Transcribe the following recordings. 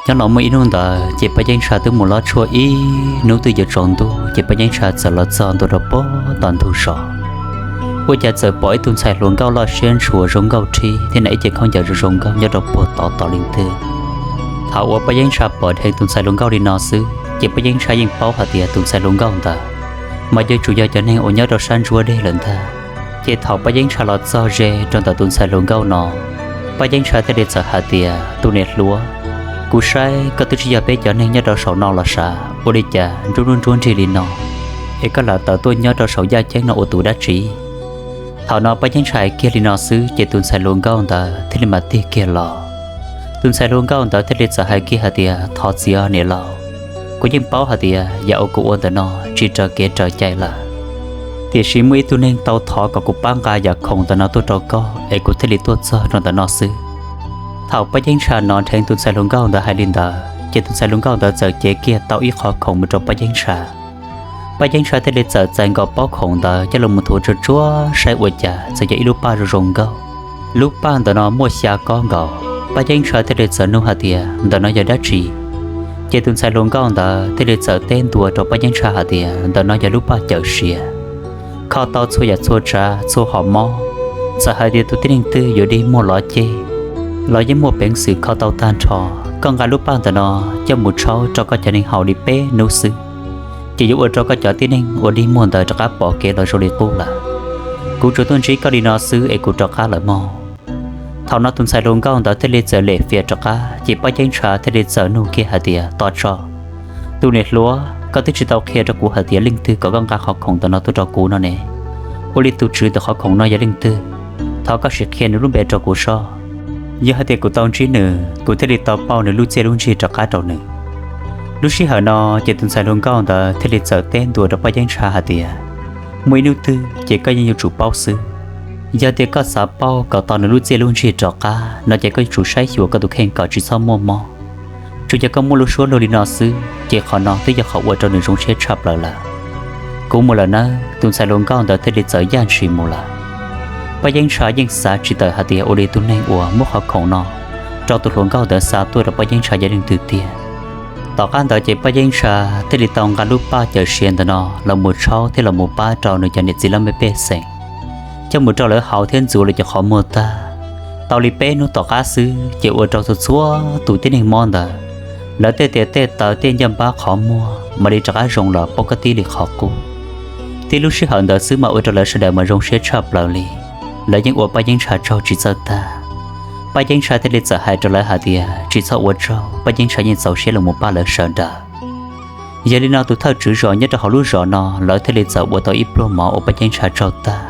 Nyob los muaj ib hnub ntawd ces Paj Yeeb Tsha twb mus lob tshuaj ib hnub twb yuav tsaus ntuj ces Paj Yeeb Tsha txawm los txog ntua rau puag tom ntug zos. Ua cas txawm pom ib tug ntxhais hluas nkauj loj siab ntshua zoo nkauj rhib thiab hnav ib ce khaub ncaws zoo zoo nkauj nyob rau puag tod tos leej twg. Thaum uas Paj Yeeb Tsha pom dheev tus ntxhais hluas nkauj li no xwb ces Paj Yeeb Tsha yeej paub hais tias tus ntxhais hluas nkauj ntawd mas yuav tsum yog cov neeg uas nyob rau sab ntsuab deg lawm ntag. Ces thaum Paj Yeeb Tsha los txog ze rau ntawm tus ntxhais hluas nkauj no, Paj Yeeb Tsha thiaj li txawm hais tias, tus niam hluas, kuv saib koj twb tsis yog peb cov neeg nyob rau saum no los sav, ua li cas nruab nruab nrig li no, es koj lam tawm tuaj nyob rau saum yaj ceeb no ua tus dab tsi? Thaum no Paj Yeeb Tsha hais kiag li no xwb ces tus ntxhais hluas nkauj ntawd thiaj li mam tig kiag los. Tus ntxhais hluas nkauj ntawd thiaj li txawm hais kiag hais tias, thov txim niam laus, kuv yeej paub hais tias yam uas kuv ua ntawm no tsis raws kev raws cai lawm, tiam sis muaj ib tug neeg tau thov kom kuv pab nqa yam khoom ntawm no tuaj rau koj es kuv thiaj li tuaj txog rau ntawm no xwb. Thaum Paj Yeeb Tsha hnov dheev tus ntxhais hluas nkauj ntawd hais li ntawd ces tus ntxhais hluas nkauj ntawd txawm cev kiag tau ib qho khoom mus rau Paj Yeeb Tsha. Paj Yeeb Tsha thiaj li txawm txais nkaus pob khoom ntawd coj los mus thuav tsuag tsuag saib ua cas txawm yog ib lub paj zoo zoo nkauj. Lub paj ntawm no muaj xya kob nkaus. Paj Yeeb Tsha thiaj li txawm nug hais tias, ntawm no yog dab tsi? Ces tus ntxhais hluas nkauj ntawd thiaj li txawm teb ntua rau Paj Yeeb Tsha hais tias, ntawm no yog lub paj cawm siav, kho tau txhua yam txhua tsav txhua hom mob, txawm hais tias tus tib neeg twg yuav dig muag lov ceg los yeej muaj peev xwm kho tau tag nrho. Koj nqa lub paj ntawm no coj mus tshaub rau koj cov neeg haus li peb hnub xwb, ces yuav ua rau koj cov tib neeg uas dig muag ntawd rov qab pom kev los zoo li qub lawm. Kuv tsuas tuaj ntsib koj li no xwb es kuv rov qab lawm mog. Thaum no tus ntxhais hluas nkauj ntawd thiaj li txawm lem fias rov qab ces Paj Yeeb Tsha thiaj li txawm nug kiag hais tias, tos tso, tus niam hluas, koj twb tsis tau qhia rau kuv hais tias leej twg kom koj nqa qhov khoom ntawm no tuaj rau kuv no ne. Ua li tus tswv ntawm qhov khoom no yog leej twg? Thov koj sim qhia nws lub npe rau kuv soj. Yog hais tias kuv tau ntsib nws, kuv thiaj li tau pauj nws lub txiaj lub ntsig rov qab rau nws. Lub sij hawm no ces tus ntxhais hluas nkauj ntawd thiaj li txawm teb ntua rau Paj Yeeb Tsha hais tias, muaj ib hnub twg ces koj yeej yuav tsum paub xwb. Yog tias koj xav paub kom tau nws lub txiaj lub ntsig rov qab no ces koj yuav tsum saib xyuas koj tus kheej kom tsis txhob muaj mob. Tsuas yog koj muaj lub suab luag li no xwb ces qhov no twb yog qhov ua rau nws zoo siab tshaj plaws lawm. Kuv mus lawm nawb. Tus ntxhais hluas nkauj ntawd thiaj li txawm yaj ntshis mus lawm. Paj Yeeb Tsha yeej xav tsis tawm hais tias ua li tus neeg uas muab qhov khoom no rau tus hluas nkauj ntawd xa tuaj rau Paj Yeeb Tsha yog leej twg tiag. Tom qab ntawd ces Paj Yeeb Tsha thiaj li tau nqa lub paj cawm siav ntawm no los mus tshaub thiab los mus pab rau nws cov niam txiv laj mej pej xeem, coj mus rau lawv haus thiab ntxuav lawv cov qhov muag tag. Tau li peb hnub tom qab xwb ces ua rau txhua txhua tus tib neeg mob ntawd, lawv tej tias tej taw tej ncaj npab qhov muag mam li rov qab zoo los paub kab tib li qhov qub. Tib lub sij hawm ntawd xwb mas ua rau lawv sawv daws mas zoo siab tshaj plaws li. Lawv yeej ua Paj Yeeb Tsha tsaug tsis txawj tag. Paj Yeeb Tsha thiaj li txawm hais rau lawv hais tias tsis txhob ua tsaug, Paj Yeeb Tsha yeej txaus siab los mus pab lawv sawv daws. Yog li no tus thawj tswv zos nyob rau hauv lub zos no lawv thiaj li txawm ua tau ib pluag mov ua Paj Yeeb Tsha tsaug tag.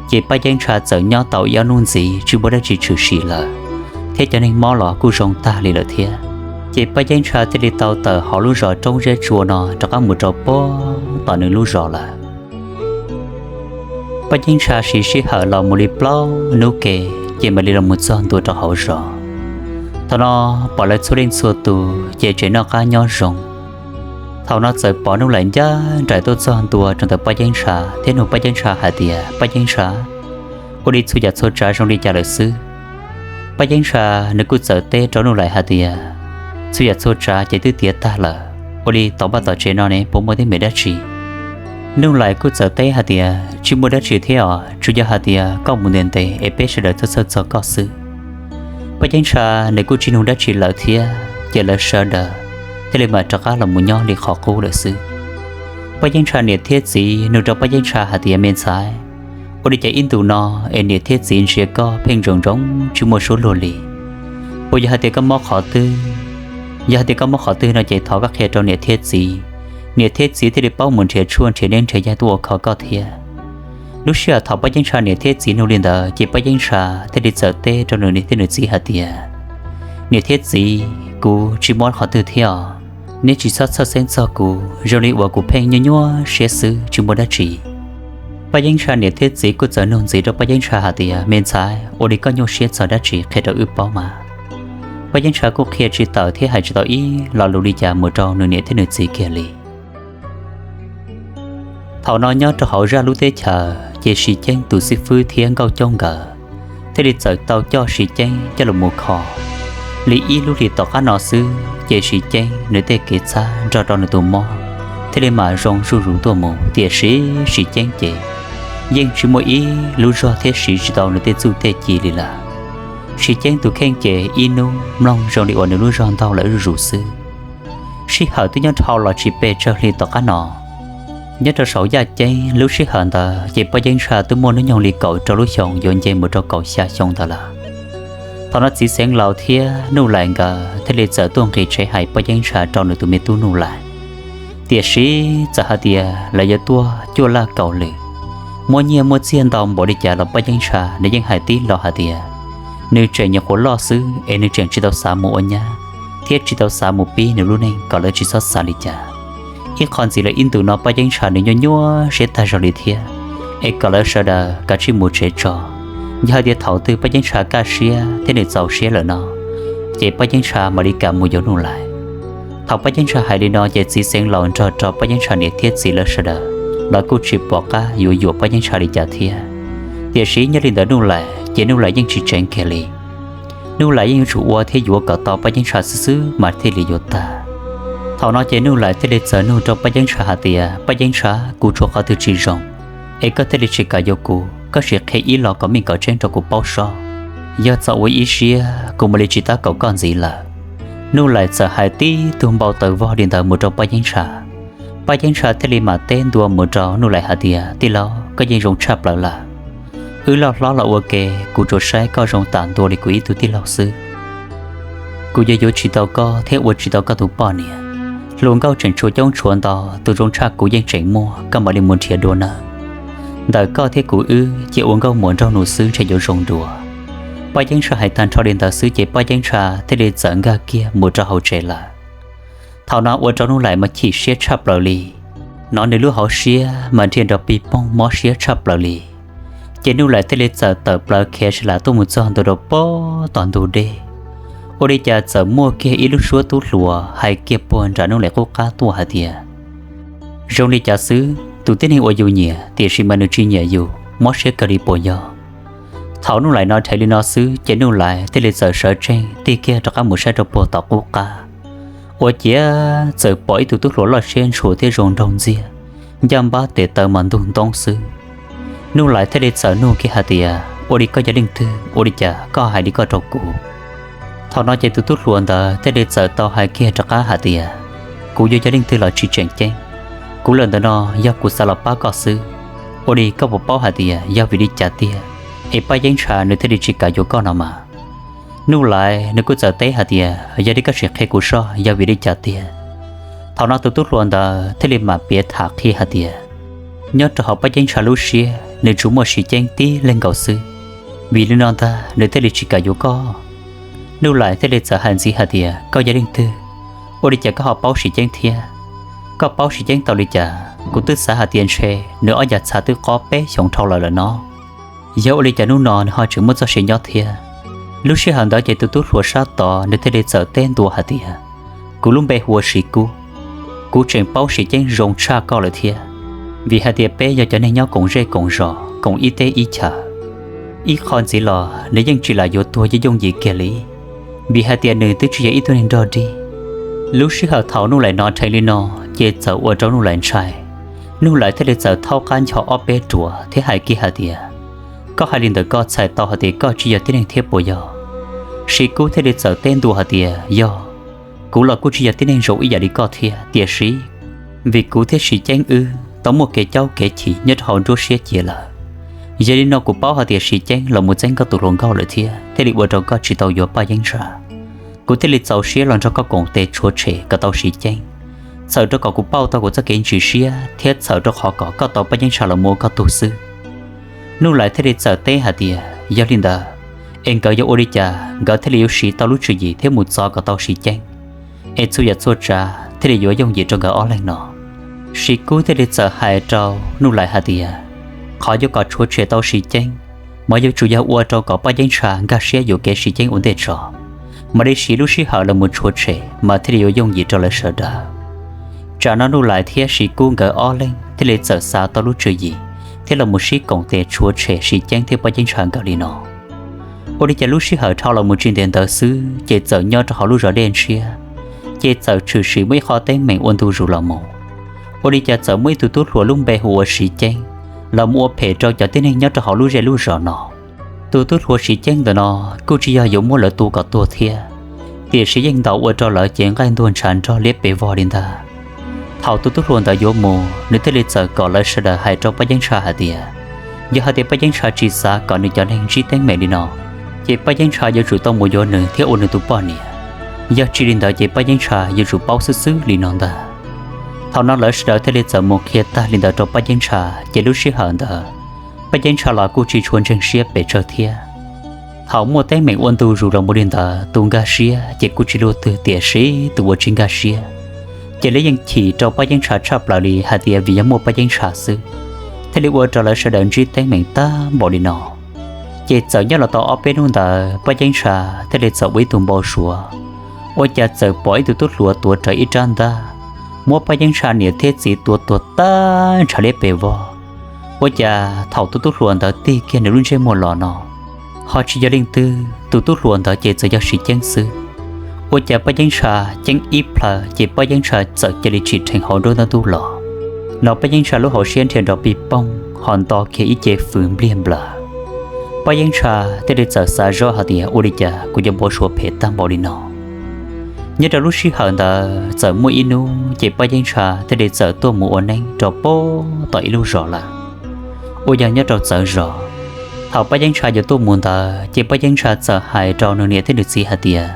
Ces Paj Yeeb Tsha txawm nyob tau ib ob hnub ntxiv tsis muaj dab tsi tshwm sim lawm, thiab cov neeg mob los kuj zoo tag li lawm thiab. Ces Paj Yeeb Tsha thiaj li tau tawm hauv lub zos roob zeb tsua no rov qab mus rau puag tom nws lub zos lawm. Paj Yeeb Tsha siv sij hawm los mus li plaub hnub ke, ces mam li los mus txog ntua rau hauv zos. Thaum no pom lawv txhua leej txhua tus ces tseem noj qab nyob zoo. Thaum no txawm pom Nuj Laim ncaj nraim tuaj txog ntua rau ntawm Paj Yeeb Tsha thiab nug Paj Yeeb Tsha hais tias, Paj Yeeb Tsha, ua li txhua yam txhua tsav zoo li cas lawm xwb? Paj Yeeb Tsha nws kuj txawm teb rau Nuj Laim hais tias, txhua yam txhua tsav ces twb tiav tag lawm, ua li tom vaj tom tsev no ne puas muaj teeb meem dab tsi? Nuj Laim kuj txawm teb hais tias, tsis muaj dab tsi thiab os, tsuas yog hais tias koj mus ntev ntev es peb sawv daws txhawj txhawj txog koj xwb. Paj Yeeb Tsha nws kuj tsis nug dab tsi lawm thiab, ces lawv sawv daws thiaj li mam rov qab los mus nyob li qhov qub lawm xwb. Paj Yeeb Tsha niam thiab txiv nug rau Paj Yeeb Tsha hais tias, me ntxhais, ua li cas ib ntus no es niam thiab txiv ntsia koj pheej ntsoov ntsoov tsis muaj suab luag li? Puas yog hais tias koj mob qhov twg? Yog hais tias koj mob qhov twg no ces thov koj qhia rau niam thiab txiv, niam thiab txiv thiaj li paub mus nrhiav tshuaj nrhiav neb nrhiav yaig tuaj ua kho koj thiab. Lub sij hawm thaum Paj Yeeb Tsha niam thiab txiv nug li ntawd ces Paj Yeeb Tsha thiaj li txawm teb rau nws niam thiab nws txiv hais tias, niam thiab txiv, kuv tsis mob qhov twg thiab os. Neb tsis txhob txhawj xeeb txog kuv, zoo li uas kuv pheej nyuaj nyuaj siab xwb tsis muaj dab tsi. Paj Yeeb Tsha niam thiab txiv kuj txawm nug ntxiv rau Paj Yeeb Tsha hais tias, me ntxhais, ua li koj nyuaj siab txog dab tsi qhia rau wb paub mas. Paj Yeeb Tsha kuj qhia tsis tawm thiab hais tsis tau ib lo lus li cas mus rau nws niam thiab nws txiv kiag li. Thaum no nyob rau hauv zaj lub teb chaws ces Siv Ceeb tus xib fwb thiab Nkauj Coob nkawd thiaj li txawm tau coj Siv Ceeb coj los mus kho. Li ib lub hlis tom qab no xwb ces Siv Ceeb nws tej kev txhab nrog rau nws tus mob thiaj li mam zoo zuj zus tuaj mus. Tiam sis Siv Ceeb ces yeej tsis muaj ib lub zog thiab siv tsis tau nws tej txuj tej ci li lawm. Siv Ceeb tus kheej ces ib hnub mloog zoo li uas nws lub zog ntaug lawm zuj zus xwb. Sij hawm twb nyob dhau los tsis pes tsawg hli tom qab no, nyob rau saum yaj ceeb lub sij hawm ntawd ces Paj Ceeb Ntsha twb muaj hnub nyoog li kaum rau lub xyoo yuav nce mus rau kaum xya xyoo ntawd lawm. Thaum no txiv xeev laus thiab Nuj Laim nkawd thiaj li txawm tuaj nqis tsev hais Paj Ceeb Ntsha rau nws tus me tub Nuj Laim. Tiam sis txawm hais tias lawv yuav tuaj cuaj laj kaum lwm, muab nyiaj muab txiaj ntau npaum li cas los Paj Ceeb Ntsha nws yeej hais tib lo hais tias nws tseem nyuam qhuav loj xwb es nws tseem tsis tau xav mus ua nyab thiab tsis tau xav mus pib nws lub neej kom lawv tsis txhob xav li cas. Ib qho ntxiv lawm ib ntus no Paj Ceeb Ntsha nws nyuaj nyuaj siab tag zog li thiab, es kom lawv sawv daws kav tsij mus tsev tso. Yog hais tias thaum twg Paj Ceeb Ntsha kaj siab thiab nws txaus siab lawm no, ces Paj Ceeb Ntsha mam li kam mus yuav Nuj Laim. Thaum Paj Ceeb Ntsha hais li no ces txiv xeev laus nrog rau Paj Ceeb Ntsha niam thiab txiv lawv sawv daws los kuj tsis pom qab yuav yuam Paj Ceeb Ntsha li cas thiab. Tiam sis nyob li ntawd Nuj Laim ces Nuj Laim yeej tsis tseev kiag li. Nuj Laim yeej yuav tsum ua thiab yuav kom tau Paj Ceeb Ntsha xwb xwb mas thiaj li yuav tag. Thaum no ces Nuj Laim thiaj li txawm nug rau Paj Ceeb Ntsha hais tias, Paj Ceeb Ntsha, kuv tshuav qhov twg tsis zoo es koj thiaj li tsis kam yuav kuv? Koj sim qhia ib los kom meej kom tseeb rau kuv paub sob. Yog txawm ua ib siab kuv mam li tsis tab kaum koj ntxiv lawm. Nuj Laim txawm hais tib tug npau taws vog li ntawd mus rau Paj Ceeb Ntsha. Paj Ceeb Ntsha thiaj li mam teb ntua mus rau Nuj Laim hais tias, Tij laug, koj yeej zoo tshaj plaws lawm. Wb loj hlob los ua ke, kuv tsuas saib koj zoo tas ntua li kuv ib tug tij laug xwb. Kuv yuav yuav tsis tau koj thiab ua tsis tau koj tus poj niam. Hluas nkauj tseem tshuav coob tshuav ntau, tus zoo tshaj kuv yeej tseem muaj, koj mam li mus nrhiav dua nawb. Ntawm koj thiab kuv wb cia ua nkauj muam nraug nus xwb ntshe yuav zoo dua. Paj Ceeb Ntsha hais tag nrho li ntawd xwb ces Paj Ceeb Ntsha thiaj li txawm nkag kiag mus rau hauv tsev lawm. Thaum no ua rau Nuj Laim mas chim siab tshaj plaws li, hnov nws lub hauv siab mas nrhiav nrov pig poog mob siab tshaj plaws li. Ces Nuj Laim thiaj li txawm tawm plaws khiav sawv los tuaj mus txog ntua rau pem tom ntug dej. Ua li cas txawm muaj kiag ib lub suab tub hluas hais kiag puag nram Nuj Laim qub qab tuaj hais tias, Zoo li cas xwb, tus tib neeg uas yus nyiam tiam sis mas nws tsis nyiam yus, mob siab kawg li puas yog? Thaum Nuj Laim no rhais li no xwb ces Nuj Laim thiaj li txawm sawv tsees tig kiag rov qab mus saib rau puag tom qub qab, ua ciav txawm pom ib tug tub hluas loj siab ntshua thiab zoo nraug ntxiag, ncaj npab tes taw mas ntug ntoob xwb. Nuj Laim thiaj li txawm nug kiag hais tias, Ua li koj yog leej twg, ua li cas koj hais li koj rau kuv? Thaum no ces tus tub hluas ntawd thiaj li txawm tau hais kiag rov qab hais tias, Kuv yuav yog leej twg los tsis tseem ceeb, kuv lawm ntawm no yog kuv xav los pab koj xwb. Ua li koj puas paub hais tias yog vim li cas tiag es Paj Ceeb Ntsha nws thiaj li tsis kam yuav koj no mas? Nuj Laim nws kuj txawm teb hais tias, Yog li koj sim qhia kuv soj yog vim li cas tiag. Thaum no tus tub hluas ntawd thiaj li mam piav tham qhia hais tias, Nyob rau hauv Paj Ceeb Ntsha lub siab nws tsuas muaj Siv Ceeb tib leeg nkaus xwb. Vim li no ntag nws thiaj li tsis kam yuav koj. Nuj Laim thiaj li txawm hais ntxiv hais tias, Koj yog leej twg? Ua li cas koj ho paub Siv Ceeb thiab? Koj paub Siv Ceeb tau li cas? Kuv twb xav hais tias ntshe nws ob yam txhav twb qob peb xyoos dhau lawm lawm no. Yog ua li cas hnub no nws ho tseem muaj txoj sia nyob thiab? Lub sij hawm ntawd ces tus tub hluas sab tod nws thiaj li txawm teb ntua hais tias, Kuv lub npe hu ua Siv Kub. Kuv tseem paub Siv Ceeb zoo tshaj koj lawm thiab, vim hais tias peb yog cov neeg nyob koom zej koom zos koom ib teb ib chaw. Ib qho ntxiv los nws yeej tsis lam yuav tuag yooj yooj yim kiag li, vim hais tias nws twb tsis yog ib tug neeg nrog dig. Lub sij hawm thaum Nuj Laim hnov dheev li no ces txawm ua rau Nuj Laim ntshai. Nuj Laim thiaj li txawm thaub qab ncho ob peb ruam thiab hais kiag hais tias, Koj hais li ntawd koj txhais tau hais tias koj tsis yog tib neeg thiab puas yog? Siv Kub thiaj li txawm teb ntua hais tias, Yog, kuv los kuj tsis yog tib neeg zoo ib yam li koj thiab, tiam sis vim kuv thiab Siv Ceeb wb tau muaj kev caub kev chim nyob rau hauv nruab siab cia lawm. Yog li no kuv paub hais tias Siv Ceeb los mus txeeb koj tus hluas nkauj lawm thiab thiaj li ua rau koj tsis tau yuav Paj Yeeb Ntsha. Kuv thiaj li txaus siab los nrog koj koom tes tshuav tshem kom tau Siv Ceeb, txhawm rau kom kuv pauj tau kuv txoj kev ntsis siab thiab txhawm rau qhov kom koj tau Paj Yeeb Ntsha los mus ua koj tug xwb. Nuj Laim thiaj li txawm teb hais tias, Yog li ntawd, es nkawd yuav ua li cas nkawd thiaj li yuav siv tau lub tswv yim thiab mus txov kom tau Siv Ceeb, es txhua yam txhua tsav thiaj li yuav yooj yim rau nkawd ob leeg no? Siv Kub thiaj li txawm hais rau Nuj Laim hais tias, Qhov yuav kom tshuav tshem tau Siv Ceeb, mas yuav tsum yog ua rau kom Paj Yeeb Ntsha nkag siab yuam kev Siv Ceeb ua ntej tso, mam li siv lub sij hawm los mus tshuav tshem mas thiaj li yuav yooj yim rau lawv sawv daws. Tsam no Nuj Laim thiab Siv Kub nkawd ob leeg thiaj li txawm xav tau lub tswv yim thiab los mus sib koom tes tshuav tshem Siv Ceeb thiab Paj Yeeb Ntsha nkawd li no. Ua li cas lub sij hawm dhau los mus tsis ntev ntawd xwb ces txawm nyob rau hauv lub zos Dej Ntshiab, ces txawm tshwm sim muaj ib qho teeb meem ua ntu zus los mus. Ua li cas txawm muaj ib tug tub hluas lub npe hu ua Siv Ceeb los mus ua phem rau cov tib neeg nyob rau hauv lub zej lub zos no. Tus tub hluas Siv Ceeb ntawm no kuj tsis yog yuav muab lawv tua kom tuag thiab, tiam sis yeej ntaus ua rau lawv cev nqaij ntuag ntshav nrog liab pes vog li ntag. Thaum tus tub hluas ntawd yuav mus, nws thiaj li txawm kom lawv sawv daws hais rau Paj Yeeb Tsha hais tias, yog hais tias Paj Yeeb Tsha tsis xav kom nws cov neeg ntsib teeb meem li no, ces Paj Yeeb Tsha yuav tsum tau mus yuav nws thiab ua nws tus poj niam. Yog tsis li ntawd ces Paj Yeeb Tsha yuav tsum paub xwb xwb li no ntag. Thaum no lawv sawv daws thiaj li txawm mus qhia tag li ntawd rau Paj Yeeb Tsha, ces lub sij hawm ntawd Paj Yeeb Tsha los kuj tsis tshua ntseeg siab pes tsawg thiab. Thaum muaj teeb meem ua ntu zus los mus li ntawd, tus nkag siab ces kuj tsis luaj twg, tiam sis tus uas tsis nkag siab ces lawv yeej chim rau Paj Yeeb Tsha tshaj plaws li hais tias vim yog muaj Paj Yeeb Tsha xwb thiaj li ua rau lawv sawv daws ntsib teeb meem tag npaum li no. Ces txawm nyob los tau ob peb hnub ntawd Paj Yeeb Tsha thiaj li txawm ua ib tug npau suav, ua cas txawm pom ib tug tub hluas tuav rawv ib rab ntaj, muab Paj Yeeb Tsha niam thiab txiv tua tuag tag ntshav liab pes vog. Ua cas thaum tus tub hluas ntawd tig kiag nws lub ntsej muag los no, ho tsis yog leej twg, tus tub hluas ntawd ces txawm yog Siv Ceeb xwb. Ua cas Paj Yeeb Tsha ceeb ib plhaw ces Paj Yeeb Tsha txawm cia li tsim dheev hauv nruab ntub los, no Paj Yeeb Tsha lub hauv siab nrhiav nrov pig poog ho nto kiag ib ce fws npliag nplaws. Paj Yeeb Tsha thiaj li txawm xav zoj hais tias ua li cas kuv yuav npau suav phem tag npaum li no. Nyob rau lub sij hawm ntawd txawm muaj ib hnub ces Paj Yeeb Tsha thiaj li txawm tuaj mus ua neeb rau pem tom ib lub zos lawm, uas yog nyob rau txawv zos. Thaum Paj Yeeb Tsha yuav tuaj mus ntawd ces Paj Yeeb Tsha txawm hais rau nws niam thiab nws txiv hais tias,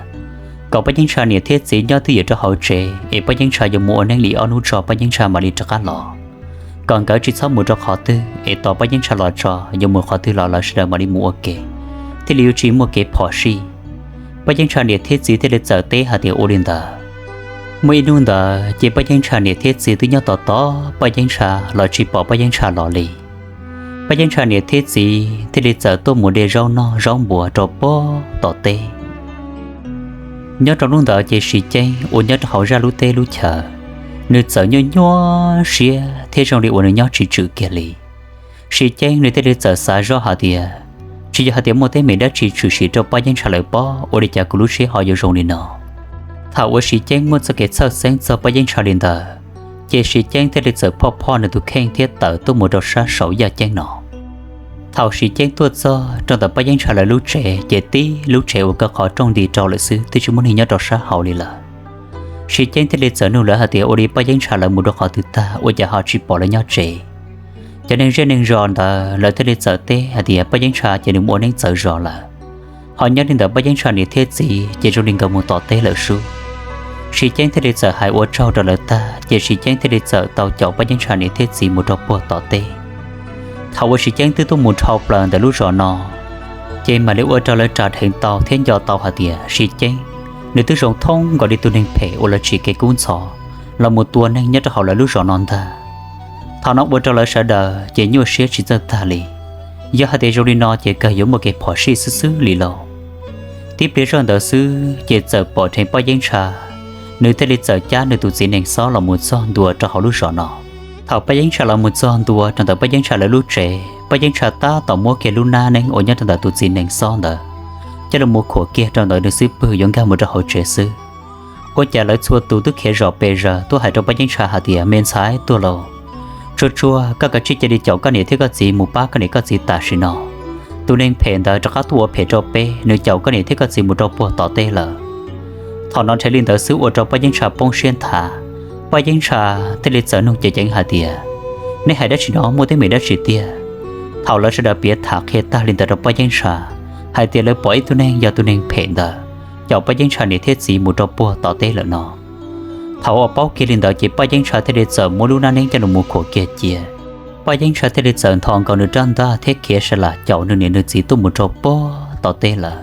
kom Paj Yeeb Tsha niam thiab txiv nyob twj ywm rau hauv tsev es Paj Yeeb Tsha yuav mus ua neeb li ob hnub tso Paj Yeeb Tsha mam li rov qab los, kom nkawd tsis txhob mus rau qhov twg es tos Paj Yeeb Tsha los tso, yuav mus qhov twg los lawv sawv daws mam li mus ua ke, thiaj li yuav tsis muaj kev phom sij. Paj Yeeb Tsha niam thiab txiv thiaj li txawm teb hais tias ua li ntawd. Muaj ib hnub ntawd ces Paj Yeeb Tsha niam thiab txiv twb nyob tos tos Paj Yeeb Tsha los tsis pom Paj Yeeb Tsha los li. Paj Yeeb Tsha niam thiab txiv thiaj li txawm tuaj mus de zaub noj zaub npuas rau pem tom teb. Nyob rau hnub ntawd ces Siv Ceeb uas nyob rau hauv zaj lub teb lub chaw, nws txawm nyuaj nyuaj siab thiab zoo li uas nws nyob tsis tswm kiag li. Siv Ceeb nws thiaj li txawm xav zoj hais tias, tsis yog hais tias muaj teeb meem dab tsi tshwm sim rau Paj Yeeb Tsha lawv pob ua li cas kuv lub siab ho yuav zoo li no. Thaum uas Siv Ceeb muaj txoj kev txhawj xeeb txog Paj Yeeb Tsha li ntawd, ces Siv Ceeb thiaj li txawm phoj phoj nws tus kheej thiab tawm tuaj mus rau sab saum yaj ceeb no. Thaum Siv Ceeb tuaj txog rau ntawm Paj Yeeb Tsha lawv lub tsev ces tib lub tsev uas kaw qhov rooj nti rau lawm xwb, twb tsis muaj neeg nyob rau sab hauv li lawm. Siv Ceeb thiaj li txawm nug lawv hais tias ua li Paj Yeeb Tsha lawv mus rau qhov twg tag ua cas ho tsis pom lawv nyob tsev. Cov neeg zej neeg zos ntawd lawv thiaj li txawm teb hais tias Paj Yeeb Tsha ces nws mus ua neeb txawv zos lawm, ho nyob li ntawd Paj Yeeb Tsha niam thiab txiv ces zoo li nkawd mus tom teb lawm sub. Siv Ceeb thiaj li txawm hais ua tsaug rau lawv tag ces Siv Ceeb thiaj li txawm tau caum Paj Yeeb Tsha niam thiab txiv mus rau puag tom teb. Thaum uas Siv Ceeb twb tuaj mus dhau plaws ntawm lub zos no, ces mam li ua rau lawv ras dheev tau thiab nco tau hais tias Siv Ceeb nws twb zoo thoob nkaus li tus neeg phem uas lawv tsim kev kub ntxhov los mus tua neeg nyob rau hauv lawv lub zos no ntag. Thaum no ua rau lawv sawv daws ces nyuaj siab tsis txawj tag li. Yog hais tias zoo li no ces kawg yuav muaj kev phom sij xwb xwb li lauj. Tib pliag zoj ntawd xwb ces txawm pom dheev Paj Yeeb Tsha, nws thiaj li txawm cab nws tus txiv nees xob los mus txog ntua rau hauv lub zos no. Thaum Paj Yeeb Tsha los mus txog ntua rau ntawm Paj Yeeb Tsha lawv lub tsev, Paj Yeeb Tsha tab tom muab kiag lub hnab neeb uas nyob rau ntawm tus txiv nees xob ntawd coj los mus khuam kiag rau ntawm nws xub pwg yuav nkag mus rau hauv tsev xwb. Ua cas lawv txhua tus twb khiav zom pes zaws tuaj hais rau Paj Yeeb Tsha hais tias, me ntxhais, tuag lauj, tsuag tsuag koj kav tsij cia li caum koj niam thiab koj txiv mus pab koj niam koj txiv tam sim no. Tus neeg phem ntawd rov qab tuaj ua phem rau peb, nws caum koj niam thiab koj txiv mus rau puag tom teb lawm. Thaum no nrhiav li ntawd xwb ua rau Paj Yeeb Tsha poob siab nthav. Paj Yeeb Tsha thiaj li txawm nug ceev ceev hais tias, nej hais dab tsi no, muaj teeb meem dab tsi tiag? Thaum lawv sawv daws piav tham qhia tag li ntawd rau Paj Yeeb Tsha hais tias lawv pom ib tug neeg yog tus neeg phem ntawd caum Paj Yeeb Tsha niam thiab txiv mus rau puag tom teb lawm no. Thaum uas paub kiag li ntawd ces Paj Yeeb Tsha thiaj li txawm muab lub hnab neeb coj los mus khuam kiag cia. Paj Yeeb Tsha thiaj li txawm nthos nkaus nws rab ntaj thiab khiav sa las caum nws niam nws txiv tuaj mus rau puag tom teb lawm.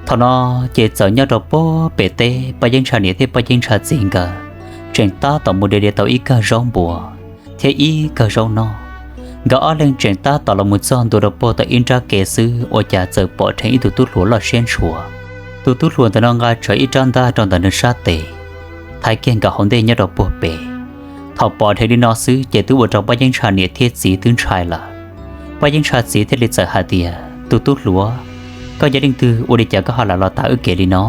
Thaum no ces txawm nyob rau puag pem teb, Paj Yeeb Tsha niam thiab Paj Yeeb Tsha txiv nkawd tseem tab tom mus de de tau ib kawg zaub npua thiab ib kawg zaub noj. Nkawd ob leeg tseem tab tom los mus txog ntua rau puag tom ib nrab kev xwb ua cas txawm pom dheev ib tug tub hluas loj siab ntshua. Tus tub hluas ntawm no nqa tsawv ib rab ntaj rau ntawm nws sab tes, thaiv kiag nkawd hauv ntej nyob rau puag pem. Thaum pom dheev li no xwb ces twb ua rau Paj Yeeb Tsha niam thiab txiv twb ntshai lawm. Paj Yeeb Tsha txiv thiaj li txawm hais tias, tus tub hluas, koj yog leej twg ua li cas koj ho lam los tav wb kev li no?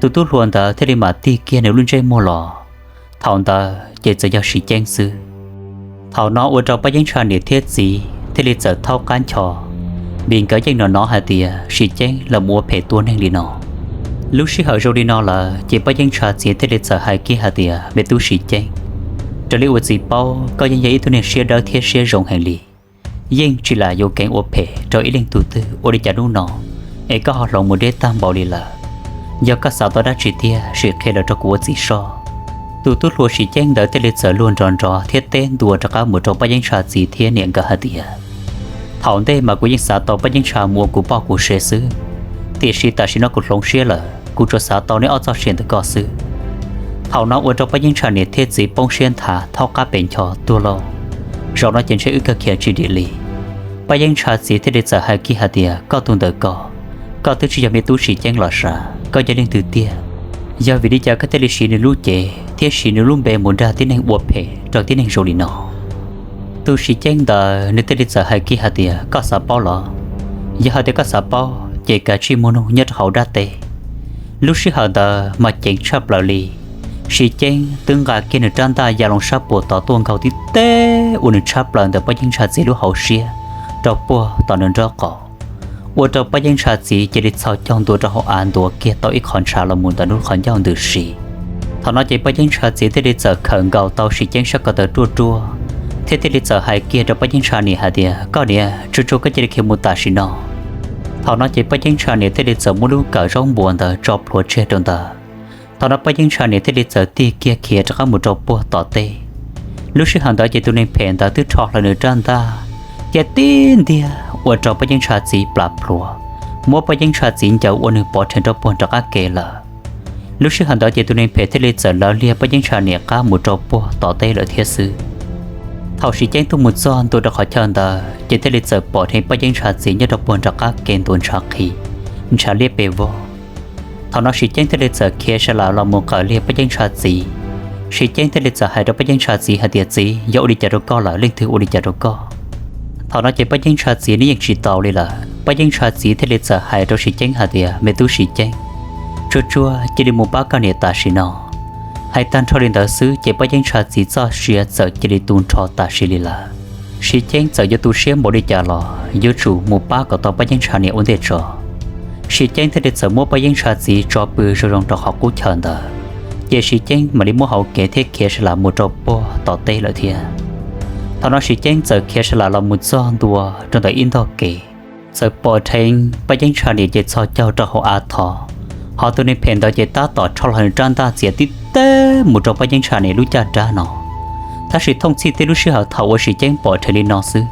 Tus tub hluas ntawd thiaj li mam tig kiag nws lub ntsej muag los. Thaum ntawd ces txawm yog Siv Ceeb xwb. Thaum no ua rau Paj Yeeb Tshaj niam thiab txiv thiaj li txawm thaub qab ncho, vim nkawd yeej hnov hnov hais tias Siv Ceeb los mus ua phem tua neeg li no. Lub sij hawm zoo li no lawm ces Paj Yeeb Tshaj txiv thiaj li txawm hais kiag hais tias, Me tub Siv Ceeb, raws li uas txiv paub koj yeej yog ib tug neeg siab dawb thiab siab zoo heev li, yeej tsis lam yuav keev ua phem rau ib leej tug twg, ua li cas hnub no es koj ho hloov mus deb tag npaum li lawm? Yog koj xav tau dab tsi tiag sim qhia los rau kuv ua txiv soj. Tus tub hluas Siv Ceeb ntawd thiaj li txawm luag nrov nrov thiab teb ntua rov qab mus rau Paj Yeeb Tshaj txiv thiab niam nkawd hais tias, Thaum ntej mas kuv yeej xav tau Paj Yeeb Tshaj mus ua kuv poj kuv sev xwb, tiam sis tam sim no kuv hloov siab lawm, kuv tsuas xav tau neb ob txoj sia ntawm koj xwb. Thaum no ua rau Paj Yeeb Tshaj niam thiab txiv poob siab nthav thaub qab pes ncho tuag lauj. Zaum no ces ntshe wb kawg khiav tsis dim li. Paj Yeeb Tshaj txiv thiaj li txawm hais kiag hais tias, Koj tus ntawm ko, koj twb tsis yog me tub Siv Ceeb los sav, koj yog leej twg tiag? Yog vim li cas koj thiaj li siv nws lub cev thiab siv nws lub npe mus dag tib neeg ua phem rau tib neeg zoo li no? Tus Siv Ceeb ntawd nws thiaj li txawm hais kiag hais tias, Koj xav paub los? Yog hais tias koj xav paub ces kav tsij mus nug nyob rau hauv dab teb. Lub sij hawm ntawd mas ceev tshaj plaws li. Siv Ceeb twb nqa kiag nws rab ntaj ya loo sab puag tod tuaj nkaug tib teg ua nws tshab plaws ntawm Paj Yeeb Tshaj txiv lub hauv siab rau puag tom nws nraub qaum, ua rau Paj Yeeb Tshaj txiv cia li txhos caug ntua rau hauv av ntuav kiag tau ib qho ntshav los mus ntawm nws lub qhov ncauj ntws si. Thaum no ces Paj Yeeb Tshaj txiv thiaj li txawm khawm nkaus tau Siv Ceeb sab ko taw ruaj ruaj, thiab thiaj li txawm hais kiag rau Paj Yeeb Tshaj niam hais tias, Koj niam, tsuag tsuag koj cia li khiav mus tam sim no. Thaum no ces Paj Yeeb Tshaj niam thiaj li txawm muab lub kawm zaub npua ntawd tso plhuav tseg rau ntawd. Thaum no Paj Yeeb Tshaj niam thiaj li txawm tig kiag khiav rov qab mus rau puag tom teb. Lub sij hawm ntawd ces tus neeg phem ntawd twb rho hlo nws rab ntaj, thiab tib ntiag ua rau Paj Yeeb Tshaj txiv plam plhuav, muab Paj Yeeb Tshaj txiv ncaws ua nws pov rhees rau puag nram qab ke lawm. Lub sij hawm ntawd ces tus neeg phem thiaj li txawm lawv liag Paj Yeeb Tshaj niam qab mus rau puag tom teb lawm thiab xwb. Thaum Siv Ceeb tuaj mus txog ntua rau qhov chaw ntawd ces thiaj li txawm pom dheev Paj Yeeb Tshaj txiv nyob rau puag nram qab ke ntuav ntshav qhi, ntshav liab pes vog. Thaum no Siv Ceeb thiaj li txawm khiav sa lam los mus qawm liag Paj Yeeb Tshaj txiv. Siv Ceeb thiaj li txawm hais rau Paj Yeeb Tshaj txiv hais tias, Txiv, yog ua li cas rau koj lawm? Leej twg ua li cas rau koj? Thaum no ces Paj Yeeb Tshaj txiv nws yeej tsis taus li lawm. Paj Yeeb Tshaj txiv thiaj li txawm hais rau Siv Ceeb hais tias, Me tub Siv Ceeb, tsuag tsuag cia li mus pab koj niam tam sim no. Hais tag nrho li ntawd xwb ces Paj Yeeb Tshaj txiv txoj sia txawm cia li tu nrho tam sim li lawm. Siv Ceeb txawm yuav tu siab npaum li cas los yuav tsum mus pab kom tau Paj Yeeb Tshaj niam ua ntej tso. Siv Ceeb thiaj li txawm muab Paj Yeeb Tshaj txiv tso pw zoo zoo rau qhov qub chaw ntawd, ces Siv Ceeb mam li muab hauv kev thiab khiav sa lam mus rau puag tom teb lawm thiab. Thaum no Siv Ceeb txawm khiav sa lam los mus txog ntua rau ntawm ib ntog kev, txawm pom dheev Paj Yeeb Tshaj niam ces txhos caug rau hauv av thov, hos tus neeg phem ntawd ces tab tom rho hlo nws rab ntaj txiav tib teg mus rau Paj Yeeb Tshaj niam lub caj dab no. Tab sis thooj txhij tib lub sij hawm thaum uas Siv Ceeb pom dheev li no xwb,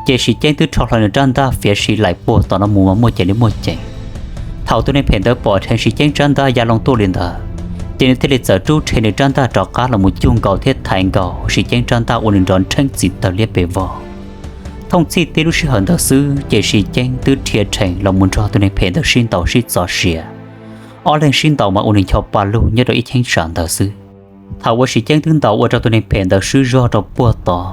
ces Siv Ceeb twb rho hlo nws rab ntaj fiav si laim puag tom no mus mas muaj ceem li muaj ceem. Thaum tus neeg phem ntawd pom dheev Siv Ceeb rab ntaj ya loo tuaj li ntawd, ces nws thiaj li txawm rub rhe nws rab ntaj rov qab los mus cuag nkaus thiab thaiv nkaus Siv Ceeb rab ntaj ua nws nrov nrheeb txim tawg liab pes vog. Thooj txhij tib lub sij hawm ntawd xwb ces Siv Ceeb twb dhia rhees los mus nrog tus neeg phem ntawd sib ntaus sib txov sia. Ob leeg sib ntaus mas ua nws ncho pa lug nyob rau ib cheeb tsam ntawd xwb. Thaum uas Siv Ceeb twb ntaus ua rau tus neeg phem ntawd swb zog rau puag tod,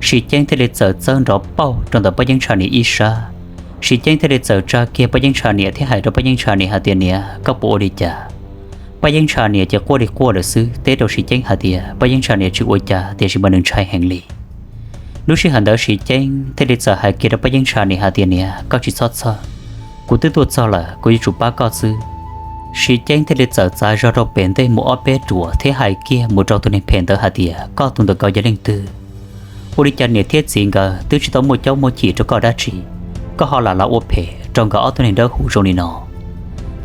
Siv Ceeb thiaj li txawm txawb nrov pauj rau ntawm Paj Yeeb Tshaj niam ib sab. Siv Ceeb thiaj li txawm tsa kiag Paj Yeeb Tshaj niam thiab hais rau Paj Yeeb Tshaj niam hais tias, Niam, koj puas ua li cas? Paj Yeeb Tshaj niam ces quaj li quaj lawm xwb, teb rau Siv Ceeb hais tias Paj Yeeb Tshaj niam tsis ua cas tiam sis mas nws ntshai heev li. Lub sij hawm ntawd Siv Ceeb thiaj li txawm hais kiag rau Paj Yeeb Tshaj niam hais tias, Niam, koj tsis txhob txhawj, kuv twb tuaj txog lawm, kuv yuav tsum pab koj xwb. Siv Ceeb thiaj li txawm txav zog rau pem ntej mus ob peb ruam thiab hais kiag mus rau tus neeg phem ntawd hais tias, Koj tus ntawm ko yog leej twg? Ua li cas niam thiab txiv nkawd twb tsis tau muaj caub muaj chim rau koj dab tsi, koj ho lam los ua phem rau nkawd ob tug neeg dawb huv zoo li no?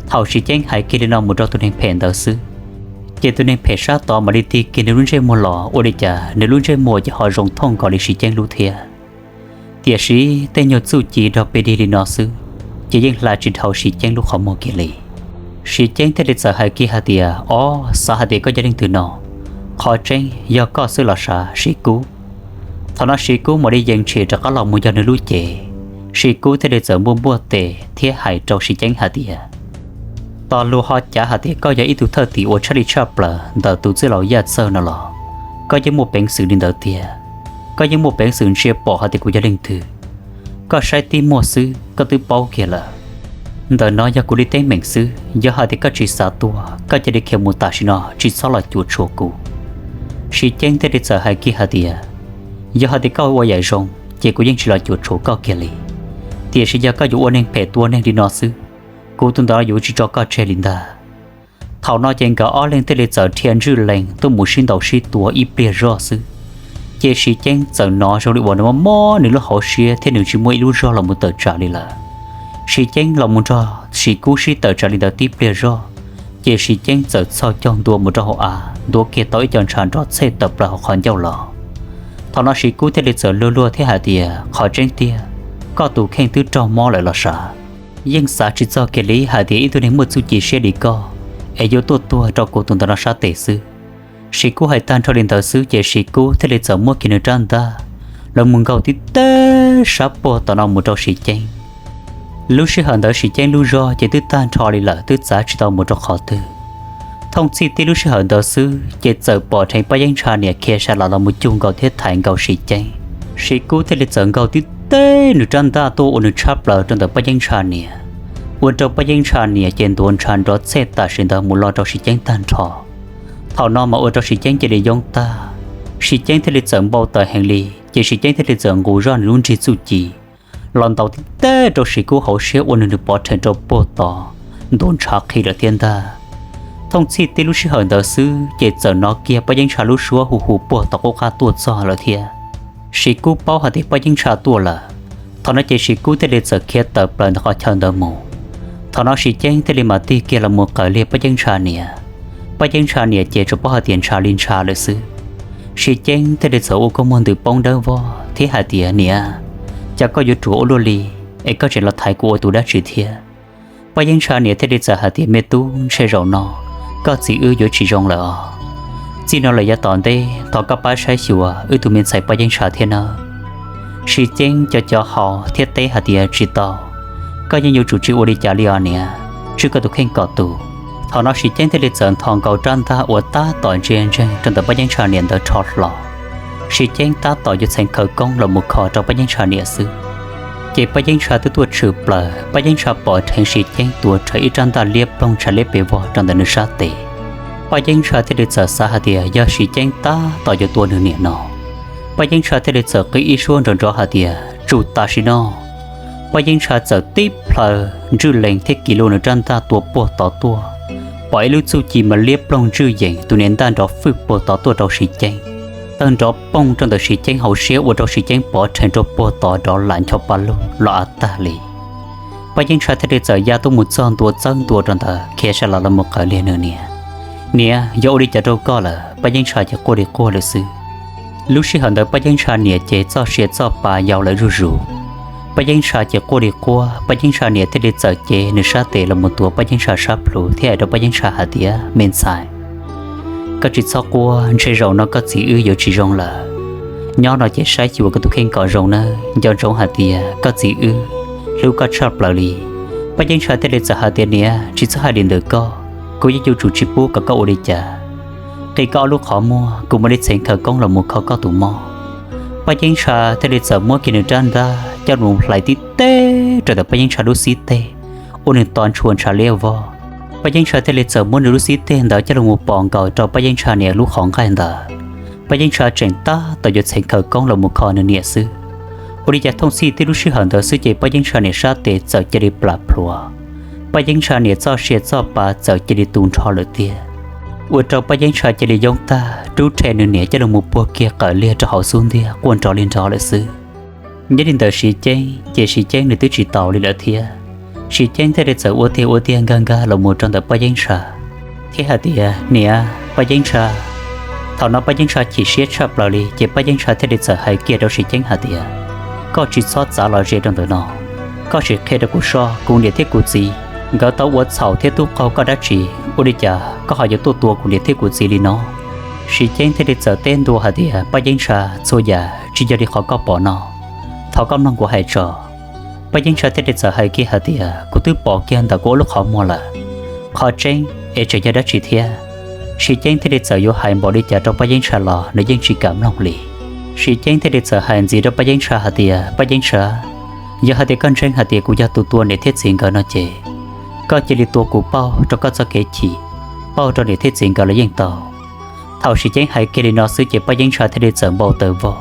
Thaum Siv Ceeb hais kiag li no mus rau tus neeg phem ntawd xwb, ces tus neeg phem sab tod mam li tig kiag nws lub ntsej muag los, ua li cas nws lub ntsej muag ces ho zoo thooj nkaus li Siv Ceeb lub thiab. Tiam sis tej nyuag txuj ci dog pes dig li no xwb, ces yeej hla tsis dhau Siv Ceeb lub qhov muag kiag li. Siv Ceeb thiaj li txawm hais kiag hais tias, Ob, xav hais tias koj yog leej twg no? Qhov tseeb yog koj xwb los sav, Siv Kub? Thaum no Siv Kub mam li yees tshim rov qab los mus yog nws lub cev. Siv Kub thiaj li txawm npuaj npuaj tes thiab hais rau Siv Ceeb hais tias, Tos luag ho cav hais tias koj yog ib tug thawj tim uas tshaj li tshaj plaws ntawm tus txwj laus Yaj Txawj no los? Koj yeej muaj peev xwm li ntawd tiag. Koj yeej muaj peev xwm ntsia pom hais tias kuv yog leej twg. Koj saib tib muag xwb koj twb paub kiag lawm. Ntawm no yog kuv li teeb meem xwb, yog hais tias koj tsis xav tuag koj cia li khiav mus tam sim no, tsis txhob los cuam tshuam kuv. Siv Ceeb thiaj li txawm hais kiag hais tias, yog hais tias koj ua yam zoo ces kuv yeej tsis los cuam tshuam koj kiag li, tiam sis yog koj yuav ua neeg phem tua neeg li no xwb, kuv tus ntawd yuav tsis tso koj tseg li ntag. Thaum no ces nkawd ob leeg thiaj li txawm dhia ntswj lees tuaj mus sib ntaus sib tua ib pliag zoj xwb, ces Siv Ceeb txawm hnov zoo li uas nws mob mob nws lub hauv siab thiab nws tsis muaj ib lub zog los mus tawm tsam li lawm. Siv Ceeb los mus nrog Siv Kub sib tawm tsam li ntawd tib pliag zoj, ces Siv Ceeb txawm txhoj caug ntua mus rau hauv av, ntuav kiag tau ib co ntshav nrov txhej tawm plaws hauv qhov ncauj los. Thaum no Siv Kub thiaj li txawm luag luag thiab hais tias, qhov tseeb tiag, koj tus kheej twb raug mob lawm los sav. Yeej xav tsis txog kiag li hais tias ib tug neeg muaj txuj ci siab li koj es yuav tuaj tuag rau kuv tus ntawm no sab tes xwb. Siv Kub hais tag nrho li ntawd xwb ces Siv Kub thiaj li txawm muab kiag nws rab ntaj los mus nkaug tib teg sab puag tom no mus rau Siv Ceeb. Lub sij hawm ntawd Siv Ceeb lub zog ces twb tag nrho li lawm, twb txav tsis tau mus rau qhov twg. Thooj txhij tib lub sij hawm ntawd xwb ces txawm pom dheev Paj Yeeb Ntsha niam khiav sa las los mus cug nkaus thiab thaiv nkaus Siv Ceeb. Siv Kub thiaj li txawm nkaug tib teg nws rab ntaj tuaj ua nws tshab plaws rau ntawm Paj Yeeb Ntsha niam, ua rau Paj Yeeb Ntsha niam ces ntuav ntshav nrov txhej tam sim ntawd mus lo rau Siv Ceeb tag nrho. Thaum no mas ua rau Siv Ceeb cia li yoob tag, Siv Ceeb thiaj li txawm npau taws heev li, ces Siv Ceeb thiaj li txawm nqus zoj nws lub nrig txuj ci los ntaus tib teg rau Siv Kub hauv siab ua nws nws pov rhees rau puag tod, ntuav ntshav qhi lawm thiab ntag. Thooj txhij tib lub sij hawm ntawd xwb ces txawm hnov kiag Paj Yeeb Ntsha lub suab hu hu puag tom qub qab tuaj txog lawm thiab. Siv Kub paub hais tias Paj Yeeb Ntsha tuaj lawm, thaum no ces Siv Kub thiaj li txawm khiav tawm plaws ntawm qhov chaw ntawd mus. Thaum no Siv Ceeb thiaj li mam tig kiag los mus qawm liag Paj Yeeb Ntsha niam. Paj Yeeb Ntsha niam ces tsuas paub hais tias ntshav li ntshav lawm xwb. Siv Ceeb thiaj li txawm ua kua muag ntws poob dawb vog thiab hais tias, niam, cas koj yuav ruam ua luaj li, es koj tseem los thaiv kuv ua tus dab tsi thiab? Paj Yeeb Ntsha niam thiaj li txawm hais tias, me tub, ntshe zaum no koj txiv wb yuav tsis zoo lawm os. Txij no lawm yav tom ntej thov koj pab saib xyuas wb tus me ntxhais Paj Yeeb Ntsha thiab nawb. Siv Ceeb co co hau thiab teb hais tias, tsis tau, koj yeej yuav tsum tsis ua li cas li os niam, tswj koj tus kheej kom tus. Thaum no Siv Ceeb thiaj li txawm nthos nkaus rab ntaj uas tab tom ntsia ntseeg rau ntawm Paj Yeeb Ntsha niam ntawd rho hlo. Siv Ceeb tab tom yuav txheev khawv koob los mus kho rau Paj Yeeb Ntsha niam xwb, ces Paj Yeeb Ntsha twb tuaj tshwm plaws. Paj Yeeb Ntsha pom dheev Siv Ceeb tuav rawv ib rab ntaj liab ploog ntshav liab pes vog rau ntawm nws sab tes. Paj Yeeb Ntsha thiaj li txawm xav hais tias yog Siv Ceeb tab tom yuav tua nws niam no. Paj Yeeb Ntsha thiaj li txawm qw ib suab nrov nrov hais tias, tsum tam sim no. Paj Yeeb Ntsha txawm tib plhaw ntswj lees thiab kiv lug nws rab ntaj tua puag tod tuaj, pom ib lub txuj ci mas liab ploog ntswj yees tus niam ntaj nrov fwj puag tod tuaj rau Siv Ceeb, tawg nrov poog rau ntawm Siv Ceeb hauv siab ua rau Siv Ceeb pov rhees rau puag tod nrov lam ncho pa lug los av tag li. Paj Yeeb Ntsha thiaj li txawm ya tuaj mus txog ntua txawb ntua rau ntawd khiav sa las los mus qawm liag nws niam. Niam, yog ua li cas rau koj lawm? Paj Yeeb Ntsha ces quaj li quaj lawm xwb. Lub sij hawm ntawd Paj Yeeb Ntsha niam ces txoj sia txoj pa yau lawm zuj zus. Paj Yeeb Ntsha ces quaj li quaj, Paj Yeeb Ntsha niam thiaj li txawm cev nws sab tes los mus tuav Paj Yeeb Ntsha sab plhu thiab hais rau Paj Yeeb Ntsha hais tias, me ntxhais, koj tsis txhob quaj, ntshe zaum no koj txiv wb yuav tsis zoo lawm. Nyob no ces saib xyuas koj tus kheej kom zoo nawb, nco ntsoov hais tias koj txiv wb hlub koj tshaj plaws li. Paj Yeeb Ntsha thiaj li txawm hais tias, niam, tsis txhob hais li ntawd koj, kuv yeej yuav tsum tsis pub kom koj ua li cas. Qi koj ob lub qhov muag, kuv mam li txheev khawv koob los mus kho koj tus mob. Paj Yeeb Ntsha thiaj li txawm muab kiag nws rab ntaj coj los hlais tib teg rau ntawm Paj Yeeb Ntsha lub xib teg, ua nws to ntshua ntshav liab vog. Paj Yeeb Ntsha thiaj li txawm muab nws lub xib teg ntawd coj los mus pos nkaus rau Paj Yeeb Ntsha niam lub qhov nqaij ntawd. Paj Yeeb Ntsha tseem tab tom yuav txheev khawv koob los mus kho nws niam xwb. Ua li cas thooj txhij tib lub sij hawm ntawd xwb ces Paj Yeeb Ntsha niam sab tes txawm cia li plam plhuav. Paj Yeeb Ntsha niam txoj sia txoj pa txawm cia li tu nrho lawm tiag, ua rau Paj Yeeb Ntsha cia li yoob tag, rub rhe nws niam coj los mus puag kiag qawm liag rau hauv xub ntiag quaj nrov li nrov lawm xwb. Nyob li ntawm Siv Ceeb ces Siv Ceeb nws twb tsis taus li lawm thiab. Siv Ceeb thiaj li txawm ua tiag ua tiag nkag nkag los mus rau ntawm Paj Yeeb Ntsha thiab hais tias, niam, Paj Yeeb Ntsha. Thaum no Paj Yeeb Ntsha chim siab tshaj plaws li ces Paj Yeeb Ntsha thiaj li txawm hais kiag rau Siv Ceeb hais tias, koj tsis txhob txav los ze rau ntawm no, koj sim qhia rau kuv soj, kuv niam thiab kuv txiv nkawd tau ua txhaum thiab tub qaug koj dab tsi, ua li cas koj ho yuav tuaj tua kuv niam thiab kuv txiv li no? Siv Ceeb thiaj li txawm teb ntua hais tias, Paj Yeeb Ntsha, txhua yam tsis yog li qhov koj pom no, thov koj mloog kuv hais tso. Paj Yeeb Ntsha thiaj li txawm hais kiag hais tias, kuv twb pom kiag ntawm kuv ob lub qhov muag lawm, qhov tseeb es tseem yog dab tsi thiab? Siv Ceeb thiaj li txawm yuav hais npaum li cas rau Paj Yeeb Ntsha los nws yeej tsis kam mloog li. Siv Ceeb thiaj li txawm hais ntxiv rau Paj Yeeb Ntsha hais tias, Paj Yeeb Ntsha, yog hais tias koj ntseeg hais tias kuv yog tus tua niam thiab txiv nkawd no ces Koj cia li tua kuv pauj rau koj txoj kev chim, pauj rau niam thiab txiv nkawd los yeej tau. Thaum Siv Ceeb hais kiag li no xwb ces Paj Yeeb Ntsha thiaj li txawm npau taws vog.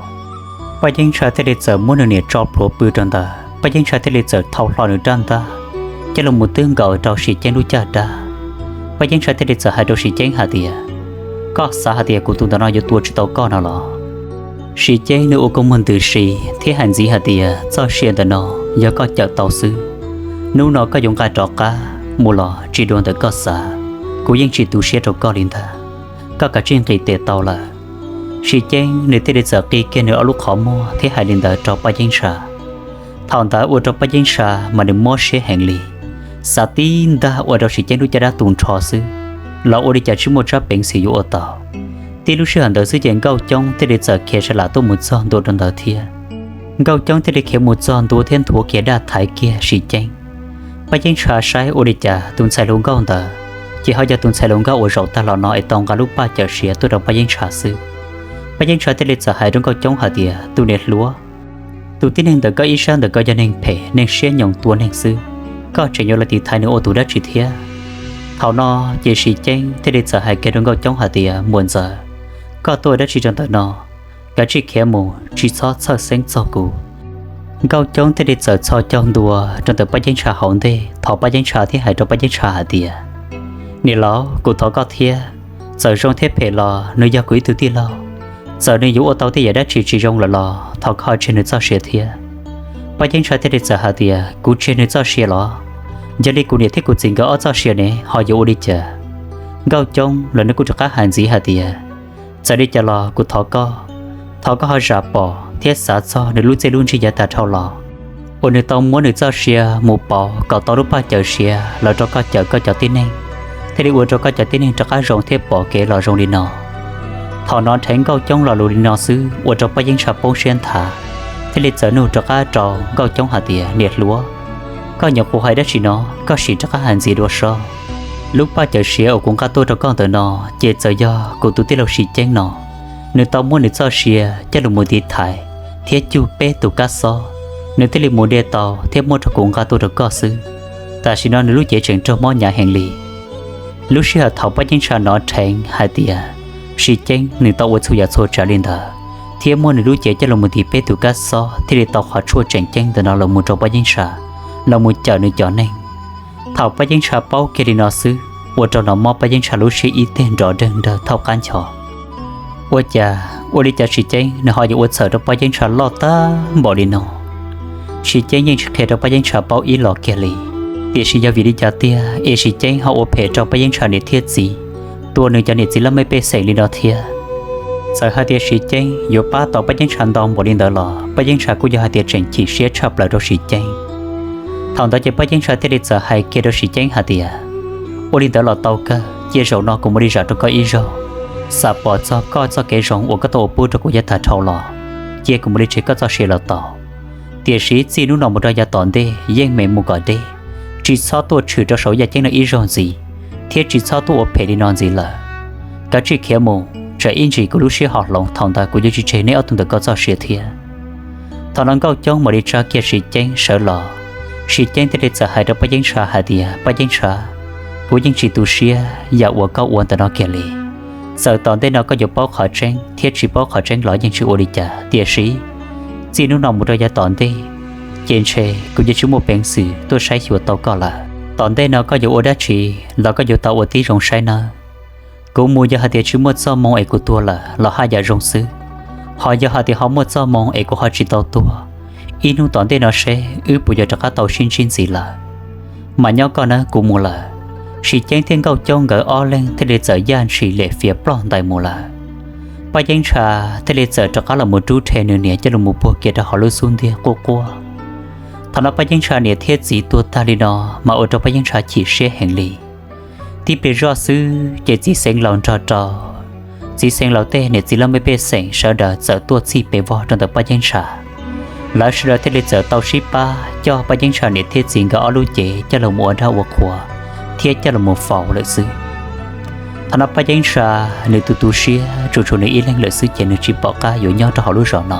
Paj Yeeb Ntsha thiaj li txawm muab nws niam tso plhuav pw rau ntawd, Paj Yeeb Ntsha thiaj li txawm thau hlo nws rab ntaj coj los mus twb nkaus rau Siv Ceeb lub caj dab. Paj Yeeb Ntsha thiaj li txawm hais rau Siv Ceeb hais tias, koj xav hais tias kuv tus ntawm no yuav tua tsis tau koj no los? Siv Ceeb nws ua kua muag ntws si thiab hais ntxiv hais tias, txoj sia ntawm no yog koj cawm tau xwb. Hnub no koj yuav nqa rov qab mus los tsis dua ntawm koj xav, kuv yeej tsis tu siab rau koj li ntag. Koj kav tsij nqis tes tau lawm. Siv Ceeb nws thiaj li txawm qi kiag nws ob lub qhov muag thiab hais li ntawd rau Paj Yeeb Ntsha. Thaum ntawd ua rau Paj Yeeb Ntsha mas nws mob siab heev li, xav tib ntaj ua rau Siv Ceeb lub caj dab tu nrho xwb los ua li cas tsis muaj tsab peev xwm yuav ua tau. Tib lub sij hawm ntawd xwb ces Nkauj Coob thiaj li txawm khiav sawv lam tuaj mus txog ntua rau ntawd thiab. Nkauj Coob thiaj li khiav mus txog ntua thiab nthuav kiag daj thaiv kiag Siv Ceeb. Paj Yeeb Ntsha saib ua li cas tus ntxhais hluas nkauj ntawd ces ho yog tus ntxhais hluas nkauj uas zaum tag los no es tau nqa lub paj cawm siav tuaj rau Paj Yeeb Ntsha xwb. Paj Yeeb Ntsha thiaj li txawm hais rau Nkauj Coob hais tias, tus niam hluas, tus tib neeg ntawm koj ib sab ntawm koj yog neeg phem neeg siab nyoos tua neeg xwb, koj tseem yuav los tiv thaiv nws ua tus dab tsi thiab? Thaum no ces Siv Ceeb thiaj li txawm hais kiag rau Nkauj Coob hais tias, muam ntxawm, koj tuaj ua dab tsi rau ntawm no? Kav tsij khiav mus tsis txhob txhawj xeeb txog kuv. Nkauj Coob thiaj li txawm txhos caug ntua rau ntawm Paj Yeeb Ntsha hauv ntej, thov Paj Yeeb Ntsha thiab hais rau Paj Yeeb Ntsha hais tias, niam laus, kuv thov koj thiab, txawm zoo thiab phem los nws yog kuv ib tug tij laug. Txawm nws yuav ua tau tej yam dab tsi tsis zoo lawm los thov koj ho tseg nws txoj sia thiab. Paj Yeeb Ntsha thiaj li txawm hais tias, kuv tseg nws txoj sia los? Yog li kuv niam thiab kuv txiv nkawd ob txoj sia ne ho yuav ua li cas? Nkauj Coob los nws kuj rov qab hais ntxiv hais tias, txawm li cas los kuv thov koj, thov koj ho zam pom thiab xav txog nws lub txiaj lub ntsig yav tag dhau los uas nws tau muab nws txoj sia mus pauv kom tau lub paj cawm siav los rau koj cawm koj cov tib neeg, thiaj li ua rau koj cov tib neeg rov qab zoo thiab pom kev los zoo li no. Thaum no nrheev Nkauj Coob lo lus li no xwb ua rau Paj Yeeb Ntsha poob siab nthav, thiaj li txawm nug rov qab rau Nkauj Coob hais tias, niam hluas, koj nyuam qhuav hais dab tsi no, koj sim rov qab hais ntxiv dua seb. Lub paj cawm siav uas kuv nqa tuaj rau koj ntawm no ces txawm yog kuv tus tij laug Siv Ceeb no, nws tau muab nws txoj sia coj los mus tiv thaiv thiab cug peb tus kab xob, nws thiaj li mus de tau thiab muab rau kuv nqa tuaj rau koj xwb. Tam sim no nws lub cev tseem raug mob hnyav heev li. Lub sij hawm thaum Paj Yeeb Ntsha hnov nrheev hais tias Siv Ceeb nws tau ua txhua yam txhua tsav li ntawd thiab muab nws lub cev coj los mus tiv peb tus kab xob thiaj li tau qhov tshuaj tseem ceeb ntawm no los mus rau Paj Yeeb Ntsha, los mus cawm nws cov neeg. Thaum Paj Yeeb Ntsha paub kiag li no xwb ua rau hnov mob Paj Yeeb Ntsha lub siab ib teg nrov dawg nrag thauj qab nchos. Ua cas, ua li cas Siv Ceeb nws ho yuav ua txhawm rau Paj Yeeb Ntsha loj tag npaum li no? Siv Ceeb yeej tsis qhia rau Paj Yeeb Ntsha paub ib los kiag li, tiam sis yog vim li cas tiag es Siv Ceeb ho ua phem rau Paj Yeeb Ntsha niam thiab txiv, tua nws cov niam txiv laj mej pej xeem li no thiab? Txawm hais tias Siv Ceeb yuav pab tau Paj Yeeb Ntsha ntau npaum li ntawd los Paj Yeeb Ntsha kuj yog hais tias tseem chim siab tshaj plaws rau Siv Ceeb. Thaum ntawd ces Paj Yeeb Ntsha thiaj li txawm hais kiag rau Siv Ceeb hais tias, ua li ntawd los tau kawg, cia zaum no kuv mus li zam rau koj ib zaug, xam pom txog koj txoj kev zoo uas koj tau ua pub rau kuv yav tag dhau los, cia kuv mus li tseg koj txoj sia los tau. Tiam sis txij hnub no mus rau yav tom ntej yeej meem mus kom deb, tsis txhob tuaj tshwm rau saum yaj ceeb no ib zaug ntxiv, thiab tsis txhob tuaj ua phem li no ntxiv lawm. Kav tsij khiav mus, tsam ib ntsis kuv lub siab ho hloov, thaum ntawd kuv yuav tsis tseg neb ob tug ntawm koj txoj sia thiab. Thaum no Nkauj Coob mam li tsa kiag Siv Ceeb sawv los, Siv Ceeb thiaj li txawm hais rau Paj Yeeb Ntsha hais tias, Paj Yeeb Ntsha, kuv yeej tsis tu siab yam uas koj ua ntawm no kiag li. Txawm tom ntej no koj yuav paub qhov tseeb thiab tsis paub qhov tseeb los yeej tsis ua li cas, tiam sis txij hnub no mus rau yav tom ntej, ces ntshe kuv yuav tsis muaj peev xwm tuaj saib xyuas tau koj lawm. Tom ntej no koj yuav ua dab tsi los koj yuav tau ua tib zoo saib nawb. Kuv mus yog hais tias tsis muaj txoj moo es kuv tuag lawm los haj yam zoo xwb, ho yog hais tias ho muaj txoj moo es kuv ho tsis tau tuag, ib hnub tom ntej no seb wb puas yuav rov qab tau sib ntsib ntxiv lawm. Mas nyob koj nawb, kuv mus lawm. Siv Ceeb thiab Nkauj Coob nkawd ob leeg thiaj li txawm yaj ntshis liam fiav ploj ntais mus lawm. Paj Yeeb Ntsha thiaj li txawm rov qab los mus rub rhe nws niam coj los mus puag kiag rau hauv lub xub ntiag quaj quaj. Thaum no Paj Yeeb Ntsha niam thiab txiv tuag tag li no, mas ua rau Paj Yeeb Ntsha chim siab heev li. Tib pliag zoj xwb ces txiv xeev laus nrog rau txiv xeev laus tej niam txiv laj mej pej xeem sawv daws txawm tuaj txhij pes vog rau ntawm Paj Yeeb Ntsha. Lawv sawv daws thiaj li txawm tau sib pab coj Paj Yeeb Ntsha niam thiab txiv nkawd ob lub cev coj los mus ua dab ua qhua thiab coj los mus faus lawm xwb. Thaum no Paj Yeeb Ntsha nws tu tu siab tsuas tshuav nws ib leeg lawm xwb ces nws tsis pom qab yuav nyob rau hauv lub zos no.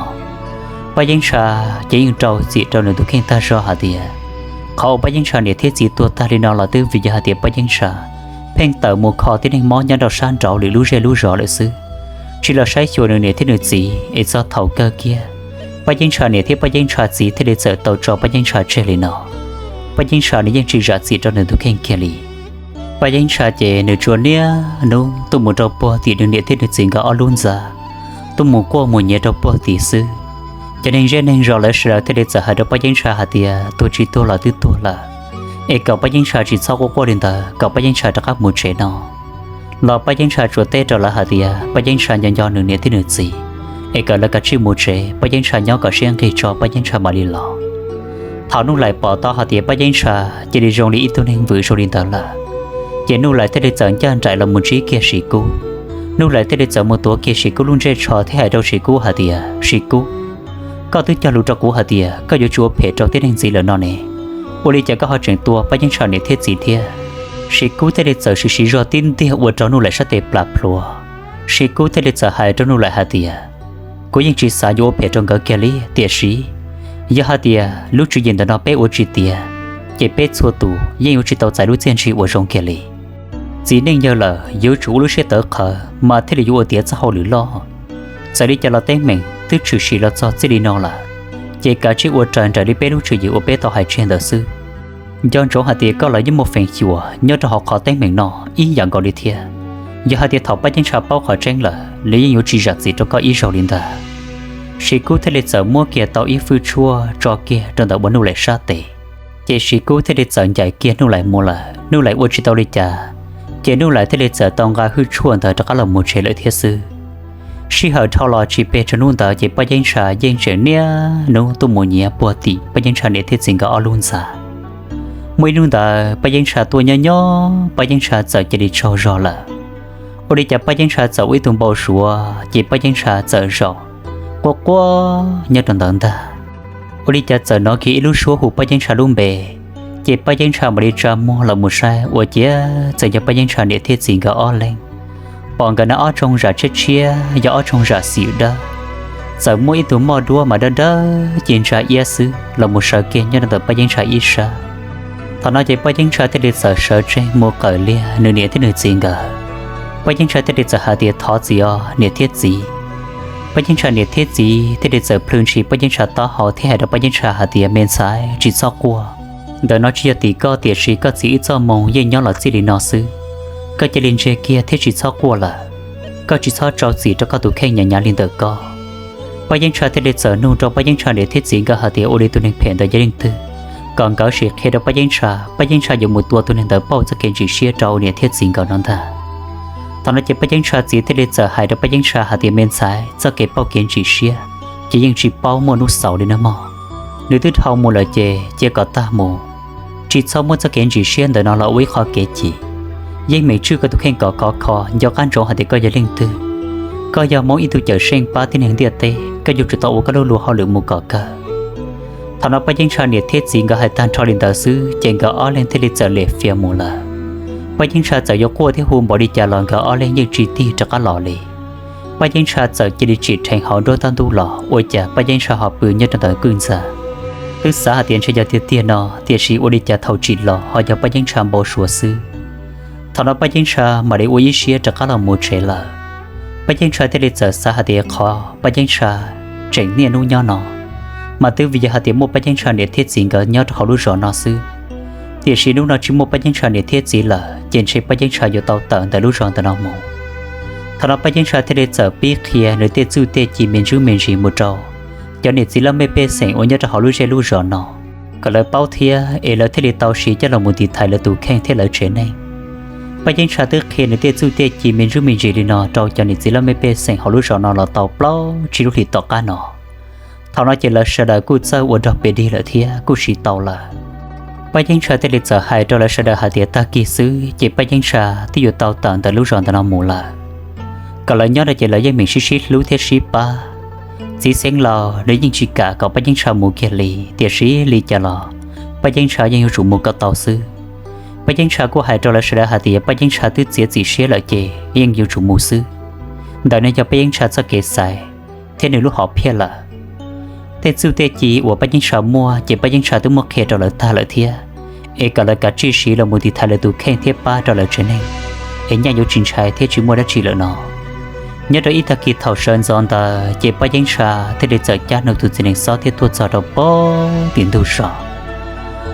Paj Yeeb Ntsha ces yeej rau txim rau nws tus kheej tag zog hais tias, Qhov uas Paj Yeeb Ntsha niam thiab txiv tuag tag li no los twb vim yog hais tias Paj Yeeb Ntsha pheej tawm mus kho tib neeg mob nyob rau sab nraud lwm lub zej lub zos lawm xwb, tsis los saib xyuas nws niam thiab nws txiv. Es txog thaum kawg kiag, Paj Yeeb Ntsha niam thiab Paj Yeeb Ntsha txiv thiaj li txawm tau tso Paj Yeeb Ntsha tseg li no. Paj Yeeb Ntsha nws yeej tsis zam txim rau nws tus kheej kiag li. Paj Yeeb Ntsha ces nws tsuas niaj hnub tuaj mus rau puag tim nws niam thiab nws txiv nkawd ob lub ntxa, tuaj mus quaj mus nyiav rau puag tim xwb. Cov neeg zej neeg zos lawv sawv daws thiaj li txawm hais rau Paj Yeeb Ntsha hais tias tuag tsis tuag los twb tuag lawm, es kom Paj Yeeb Ntsha tsis txhob quaj quaj li ntawd, kom Paj Yeeb Ntsha rov qab mus tsev no. Los Paj Yeeb Ntsha tsuas teb rau lawv hais tias Paj Yeeb Ntsha nco nco nws niam thiab nws txiv, es kom lawv kav tsij mus tsev, Paj Yeeb Ntsha nyob kom siab nqig tso Paj Yeeb Ntsha mam li los. Thaum Nuj Laim pom tau hais tias Paj Yeeb Ntsha cia li zoo li ib tug neeg vwm zoo li ntawd lawm, ces Nuj Laim thiaj li txawm ncaj nraim los mus ntsib kiag Sis Kub. Nuj Laim thiaj li txawm mus tuav kiag Sis Kub lub ntsej tsho thiab hais rau Sis Kub hais tias, Sis Kub, koj twb cog lus rau kuv hais tias koj yuav tsis ua phem rau tib neeg ntxiv lawm no ne, ua li cas koj ho tseem tua Paj Yeeb Ntsha niam thiab txiv thiab? Sis Kub thiaj li txawm siv siv zog tib ntiag ua rau Nuj Laim sab tes plam plhuav. Sis Kub thiaj li txawm hais rau Nuj Laim hais tias, Kuv yeej tsis xav yuav ua phem rau nkawd kiag li, tiam sis yog hais tias lub tswv yim ntawm no peb ua tsis tiav, ces peb txhua tus yeej yuav tsis tau txais lub txiaj ntsig uas zoo kiag li. Txiv neej yawg lawm yuav tsum ua lub siab tawv qhawv mas thiaj li yuav ua tiav txoj hauj lwm loj. Txawm li cas los teeb meem twb tshwm sim los txog txij li no lawm, ces kav tsij ua raws nraim li peb lub tswv yim uas peb tau hais tseg ntawd xwb. Nco ntsoov hais tias koj los yeej muaj feem xyuam nyob rau hauv qhov teeb meem no ib yam nkaus li thiab. Yog hais tias thaum Paj Yeeb Ntsha paub qhov tseeb lawm, nws yeej yuav tsis zam txim rau koj ib zaug li ntag. Sis Kub thiaj li txawm muab kiag tau ib fwj tshuaj tso kiag rau ntawm uas Nuj Laim sab tes, ces Sis Kub thiaj li txawm ncaim kiag Nuj Laim mus lawm. Nuj Laim ua tsis tau li cas, ces Nuj Laim thiaj li txawm tau nqa fwj tshuaj ntawd rov qab los mus tsev lawm thiab xwb. Sij hawm dhau los tsis pes tsawg hnub ntawd ces Paj Yeeb Ntsha yeej tseem niaj hnub tuaj mus nyiav puag tim Paj Yeeb Ntsha niam thiab txiv nkawd ob lub ntxa. Muaj ib hnub ntawd Paj Yeeb Ntsha tuaj nyob nyob Paj Yeeb Ntsha txawm cia li tsaug zog lawm. Ua li cas Paj Yeeb Ntsha txawm ua ib tug npau suav ces Paj Yeeb Ntsha txawm zaum quaj quaj nyob rau ntawd ntag. Ua li cas txawm hnov kiag ib lub suab hu Paj Yeeb Ntsha lub npe, ces Paj Yeeb Ntsha mam li tsa muag los mus saib ua ciav txawm yog Paj Yeeb Ntsha niam thiab txiv nkawd ob leeg. Pom nkawd na ob tsoog zam tshiab tshiab yog ob tsoog zam xim dawb, txawm muaj ib tug moj duab mas dawb dawb ci ntsa iab xwb los mus sawv kiag nyob rau ntawm Paj Yeeb Ntsha ib sab. Thaum no ces Paj Yeeb Ntsha thiaj li txawm sawv tsees mus qawm liag nws niam thiab nws txiv nkawd. Paj Yeeb Ntsha thiaj li txawm hais tias, Thov txim os niam thiab txiv. Paj Yeeb Ntsha niam thiab txiv thiaj li txawm plhws ntshis Paj Yeeb Ntsha taub hau thiab hais rau Paj Yeeb Ntsha hais tias, Me ntxhais, tsis txhob quaj. Ntawm no tsis yog tim koj, tiam sis koj txiv wb txoj hmoo yeej nyob los txij li no xwb. Koj cia li ntsiag kiag thiab tsis txhob quaj lawm. Koj tsis txhob rau txim rau koj tus kheej hnyav hnyav li ntawm koj. Paj Yeeb Ntsha thiaj li txawm nug rau Paj Yeeb Ntsha niam thiab txiv nkawd hais tias, Ua li tus neeg phem ntawd yog leej twg, kom nkawd sim qhia rau Paj Yeeb Ntsha, Paj Yeeb Ntsha yuav mus tua tus neeg ntawd pauj txoj kev ntsim siab rau niam thiab txiv nkawd no ntag. Thaum no ces Paj Yeeb Ntsha txiv thiaj li txawm hais rau Paj Yeeb Ntsha hais tias, Me ntxhais, txoj kev pauj kev ntsim siab ces yeej tsis paub muaj hnub xaus li nawb mog. Nws twb dhau mus lawm ces cia kom tag mus, tsis txhob muab txoj kev ntsim siab ntawm no los ua ib qho kev cim. Yeej meem tswj koj tus kheej kom khov kho, nco qab ntsoov hais tias koj yog leej twg. Koj yog Hmoob ib tug cawm seej pab tib neeg ntiaj teb, koj yuav tsum tau ua koj lub luag hauj lwm mus kom kawg. Thaum no Paj Yeeb Ntsha niam thiab txiv nkawd hais tag nrho li ntawd xwb ces nkawd ob leeg thiaj li txawm lem fias mus lawm. Paj Yeeb Ntsha txawm yuav quaj thiab hu npaum li cas los nkawd ob leeg yeej tsis tig rov qab los li. Paj Yeeb Ntsha txawm cia li tsim dheev hauv nruab toj ntuj los ua cas Paj Yeeb Ntsha ho pw nyob rau ntawm kwj ntxa. Twb xav hais tias ntshe yog tiag tiag no, tiam sis ua li cas thaum tsim los ho yog Paj Yeeb Ntsha npau suav xwb. Thaum no Paj Yeeb Ntsha mam li ua ib siab rov qab los mus tsev lawm. Paj Yeeb Ntsha thiaj li txawm xav hais tias qhov Paj Yeeb Ntsha tseem niaj hnub nyob no mas twb vim yog hais tias muaj Paj Yeeb Ntsha niam thiab txiv nkawd nyob rau hauv lub zos no xwb. Tiam sis hnub no tsis muaj Paj Yeeb Ntsha niam thiab txiv lawm ces ntshe Paj Yeeb Ntsha yuav tau tawm ntawm lub zos ntawm no mus. Thaum no Paj Yeeb Ntsha thiaj li txawm pib qhia nws tej txuj tej ci me ntsuj me ntsis mus rau cov niam txiv laj mej pej xeem uas nyob rau hauv lub zej lub zos no, kom lawv paub thiab es lawv thiaj li tau siv coj los mus tiv thaiv lawv tus kheej thiab lawv tsev neeg. Paj Yeeb Ntsha twb qhia nws tej txuj tej ci me ntsuj me ntsis li no rau cov niam txiv laj mej pej xeem hauv lub zos no los tau plaub tsib lub hlis tom qab no. Thaum no ces lawv sawv daws kuj txawj ua dog pes dig lawm thiab kuj siv tau lawm. Paj Yeeb Ntsha thiaj li txawm hais rau lawv sawv daws hais tias tag kis xwb ces Paj Yeeb Ntsha twb yuav tau tawm ntawm lub zos ntawm no mus lawm. Kom lawv nyob no ces lawv yeej meem sib sib hlub thiab sib pab. Txiv Xeev Laus nws yeej tsis kam kom Paj Yeeb Ntsha mus kiag li, tiam sis li cas los Paj Yeeb Ntsha yeej yuav tsum mus kom tau xwb. Paj Yeeb Ntsha kuj hais rau lawv sawv daws hais tias Paj Yeeb Ntsha twb txiav txim siab lawm ces yeej yuav tsum mus xwb. Ntawm no yog Paj Yeeb Ntsha txoj kev xaiv thiab nws lub hom phiaj lawm. Tej txuj tej ci uas Paj Yeeb Ntsha muaj ces Paj Yeeb Ntsha twb muab qhia rau lawv tag lawm thiab. es kom lawv kav tsij siv los mus tiv thaiv lawv tus kheej thiab pab rau lawv tsev neeg, es nyaj yuav tsis ntshai thiab tsis muaj dab tsi lawm no. Nyob rau ib tag kis thaum sawv ntxov ntawd ces Paj Yeeb Tsha thiaj li txawm cab nws tus txiv nees xob thiab tuaj txog rau pem tim ntug zos.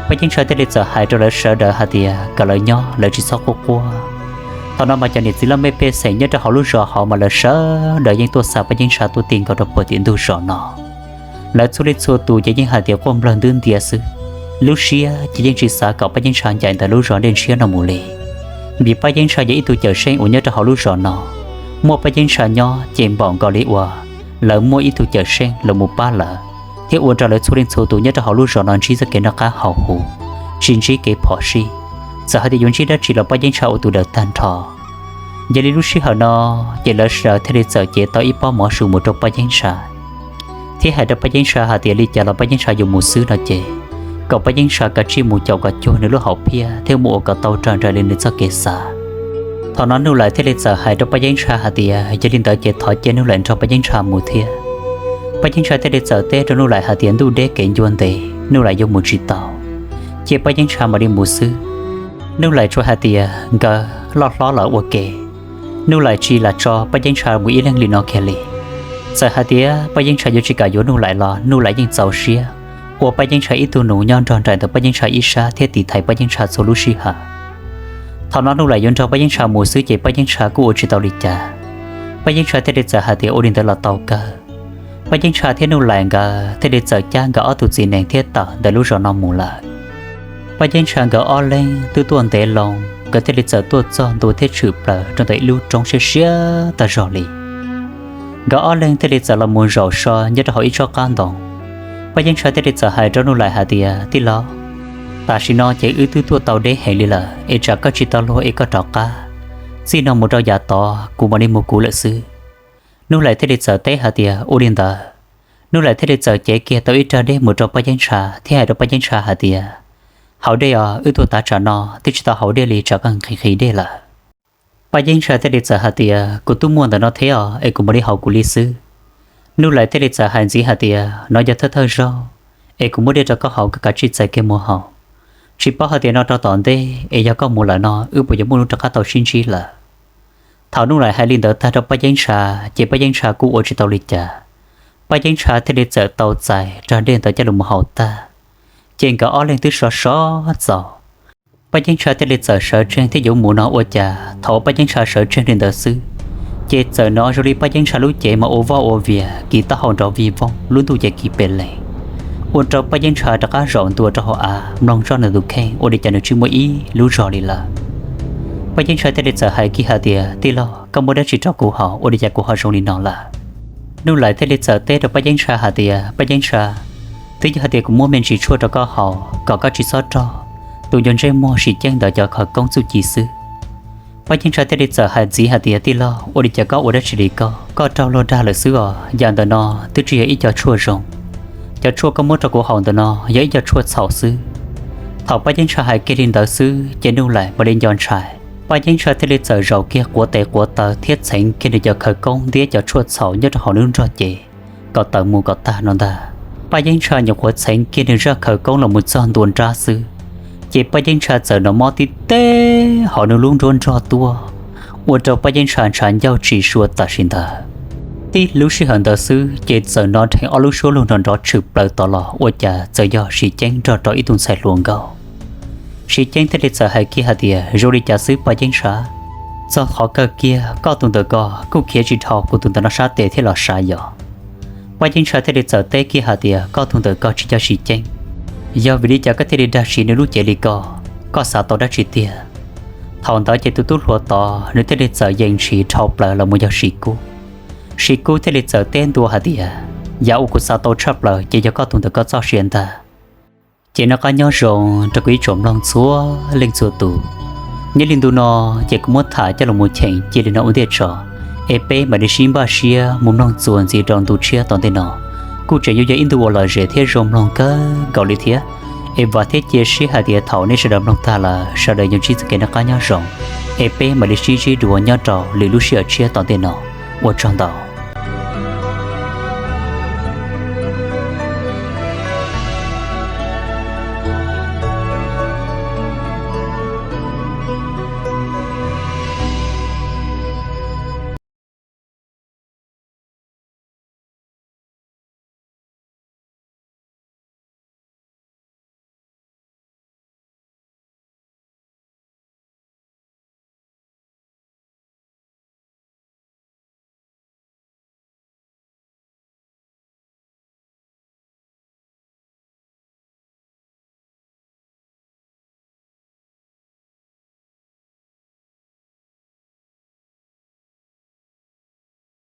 Paj Yeeb Tsha thiaj li txawm hais rau lawv sawv daws hais tias kom lawv nyob, lawv tsis txhob quaj quaj. Thaum no mas cov niam txiv laj mej pej xeem nyob rau hauv lub zos hauv mas lawv sawv daws yeej tuaj xa Paj Yeeb Tsha tuaj ti nkaus rau pem tim ntug zos no. Lawv txhua leej txhua tus ces yeej hais tias quaj nplawg ntwb ntias xwb, lub siab ces yeej tsis xav kom Paj Yeeb Tsha ncaim ntawm lub zos Dej Ntshiab no mus li. Vim Paj Yeeb Tsha yog ib tug cawm seej uas nyob rau hauv lub zos no, muaj Paj Yeeb Tsha nyob ces npaum nkaus li uas lawv muaj ib tug cawm seej los mus pab lawv, thiab ua rau lawv txhua leej txhua tus nyob rau hauv lub zos no ntsib txoj kev noj qab haus huv, tsis ntsib kev phom sij. Txawm hais tias yuav ntsib dab tsi los Paj Yeeb Tsha ua tus daws tag nrho. Yog li lub sij hawm no ces lawv sawv daws thiaj li txawm cev tau ib pob mov su mus rau Paj Yeeb Tsha, thiab hais rau Paj Yeeb Tsha hais tias li cas los Paj Yeeb Tsha yuav mus xwb no ces kom Paj Yeeb Tsha kav tsij mus caum kom cuag nws lub hom phiaj thiab mus ua kom tau raws nraim li nws txoj kev xav. Thaum no Nuj Laim thiaj li txawm hais rau Paj Yeeb Tsha hais tias yog li ntawd ces thov cia Nuj Laim nrog Paj Yeeb Tsha mus thiab. Paj Yeeb Tsha thiaj li txawm teb rau Nuj Laim hais tias ntuj deb kev ncua ntev, Nuj Laim yuav mus tsis tau, cia Paj Yeeb Tsha mam li mus xwb. Nuj Laim tsuas hais tias nkawd loj hlob lawm ua ke, Nuj Laim tsis lam tso Paj Yeeb Tsha mus ib leeg li no kiag li. Txawm hais tias Paj Yeeb Tsha yuav tsis kam yuav Nuj Laim los Nuj Laim yeej txaus siab ua Paj Yeeb Tsha ib tug nus nyob nrog nraim ntawm Paj Yeeb Tsha ib sab thiab tiv thaiv Paj Yeeb Tsha txhua lub sij hawm. Thaum no Nuj Laim yuav nrog Paj Yeeb Tsha mus xwb ces Paj Yeeb Tsha kuj ua tsis tau li cas. Paj Yeeb Tsha thiaj li txawm hais tias ua li ntawd los tau kawg. Paj Yeeb Tsha thiab Nuj Laim nkawd thiaj li txawm cab nkawd ob tug txiv nees thiab tawm ntawm lub zos no mus lawm. Paj Yeeb Tsha nkawd ob leeg twb tuaj ntev loo, nkawd thiaj li txawm tuaj txog ntua thiab tshwm plaws rau ntawm ib lub roob siab siab tag zog li. Nkawd ob leeg thiaj li txawm los mus zaum so nyob rau hauv ib tsob qab ntoo. Paj Yeeb Tsha thiaj li txawm hais rau Nuj Laim hais tias tij laug, tam sim no ces wb twb tuaj tau deb heev li lawm es tsam koj tsis tau luag es koj rov qab, txij no mus rau yav tod kuv mam li mus kuv lawm xwb. Nuj Laim thiaj li txawm teb hais tias ua li ntawd. Nuj Laim thiaj li txawm cev kiag tau ib rag dej mus rau Paj Yeeb Tsha thiab hais rau Paj Yeeb Tsha hais tias haus dej os, wb tuaj tav tsam no twb tsis tau haus dej li tsam koj nqhis nqhis dej lawm. Paj Yeeb Tsha thiaj li txawm hais tias kuv twb muaj ntawm no thiab os es kuv mam li haus kuv li xwb. Nuj Laim thiaj li txawm hais ntxiv hais tias no yog thawj thawj zaug es kuv muab dej rau koj haus, koj kav tsij txais kiag mus haus. Tsis paub hais tias no rau tom ntej es yog koj mus lawm no wb puas yuav muaj hnub rov qab tau sib ntsib lawm. Thaum Nuj Laim hais li ntawd tag rau Paj Yeeb Tsha ces Paj Yeeb Tsha kuj ua tsis tau li cas. Paj Yeeb Tsha thiaj li txawm tau txais rag dej ntawd coj los mus haus tag, ces nkawd ob leeg twb sov sov txaus. Paj Yeeb Tsha thiaj li txawm sawv tsees thiab yuav mus no ua cas thaum Paj Yeeb Tsha sawv tsees li ntawd xwb, ces txawm hnov zoo li Paj Yeeb Tsha lub cev mas ua voj ua vias kiv taub hau nrov vij voog, lub ntuj ces kiv pes lees, ua rau Paj Yeeb Tsha rov qab zaum ntua rau hauv av mloog zoj nws tus kheej ua li cas nws tsis muaj ib lub zog li lawm. Paj Yeeb Tsha thiaj li txawm hais kiag hais tias tij laug, koj muab dab tsi rau kuv haus ua li cas kuv ho zoo li no lawm? Nuj Laim thiaj li txawm teb rau Paj Yeeb Tsha hais tias Paj Yeeb Tsha, twb yog hais tias kuv muab me ntsis tshuaj rau koj haus kom koj tsis txhob raug tus ncua ntsej muag Siv Ceeb ntawd cov khawv koob txuj ci xwb. Paj Yeeb Tsha thiaj li txawm hais ntxiv hais tias tij laug, ua li cas koj ua dab tsi li koj, koj raug luag dag lawm xwb os, yam ntawm no twb tsis yog ib co tshuaj zoo. Cov tshuaj koj muab rau kuv haus ntawm no yog ib co tshuaj txhaum xwb. Thaum Paj Yeeb Tsha hais kiag li ntawd xwb ces Nuj Laim mam li nco ntshai. Paj Yeeb Tsha thiaj li txawm zaum kiag quav tes quav taw thiab txheev kiag nws cov khawv koob ntiab cov tshuaj txhaum nyob rau hauv nws lub nrog cev kom tawm mus kom tag no ntag. Paj Yeeb Tsha nyuam qhuav txheev kiag nws zaj khawv koob los mus txog ntua nrab xwb, ces Paj Yeeb Tsha txawm hnov mob tib teb hauv nws lub nruab nrog tuaj, ua rau Paj Yeeb Tsha ntshav ncauj tsis sua tam sim ntawd. Tib lub sij hawm ntawd xwb ces txawm hnov dheev ob lub suab lug nrov nrov tshwm plaws tod los ua cas txawm yog Siv Ceeb nrog rau ib tug ntxhais hluas nkauj. Siv Ceeb thiaj li txawm hais kiag hais tias zoo li cas xwb Paj Yeeb Tsha, txog qhov kawg kiag koj tus ntawm ko kuj khiav tsis dhau kuv tus ntawm no sab tes thiab los sav yom? Paj Yeeb Tsha thiaj li txawm teb kiag hais tias koj tus ntawm ko tsis yog Siv Ceeb, yog vim li cas koj thiaj li dag siv nws lub cev li ko? Koj xav tau dab tsi tiag? Thaum ntawd ces tus tub hluas tod nws thiaj li txawm yees ntshis dhau plaws los mus yog Siv Kub. Siv Kub thiaj li txawm teb ntua hais tias yam uas kuv xav tau tshaj plaws ces yog koj tus ntawm ko txoj sia ntag. Ces noj qab nyob zoo rau kuv ib tsoom mloog txhua leej txhua tus. Nyob li ntu no ces kuv muab tham coj los mus cheem cia li no ua ntej tso, es peb mam li sib npaj siab mus mloog txuas ntxiv rau ntu tshiab tom ntej no. Kuj tseem yuav yog ib ntu uas lom zem thiab zoo mloog kawg nkaus li thiab. Es vam thiab cia siab hais tias thaum nej sawv daws mloog tag lawm sawv daws yuav ntsib txoj kev noj qab nyob zoo, es peb mam li sib ntsib dua nyob rau lwm lub sij hawm tshiab tom ntej no. Ua tsaug ntau.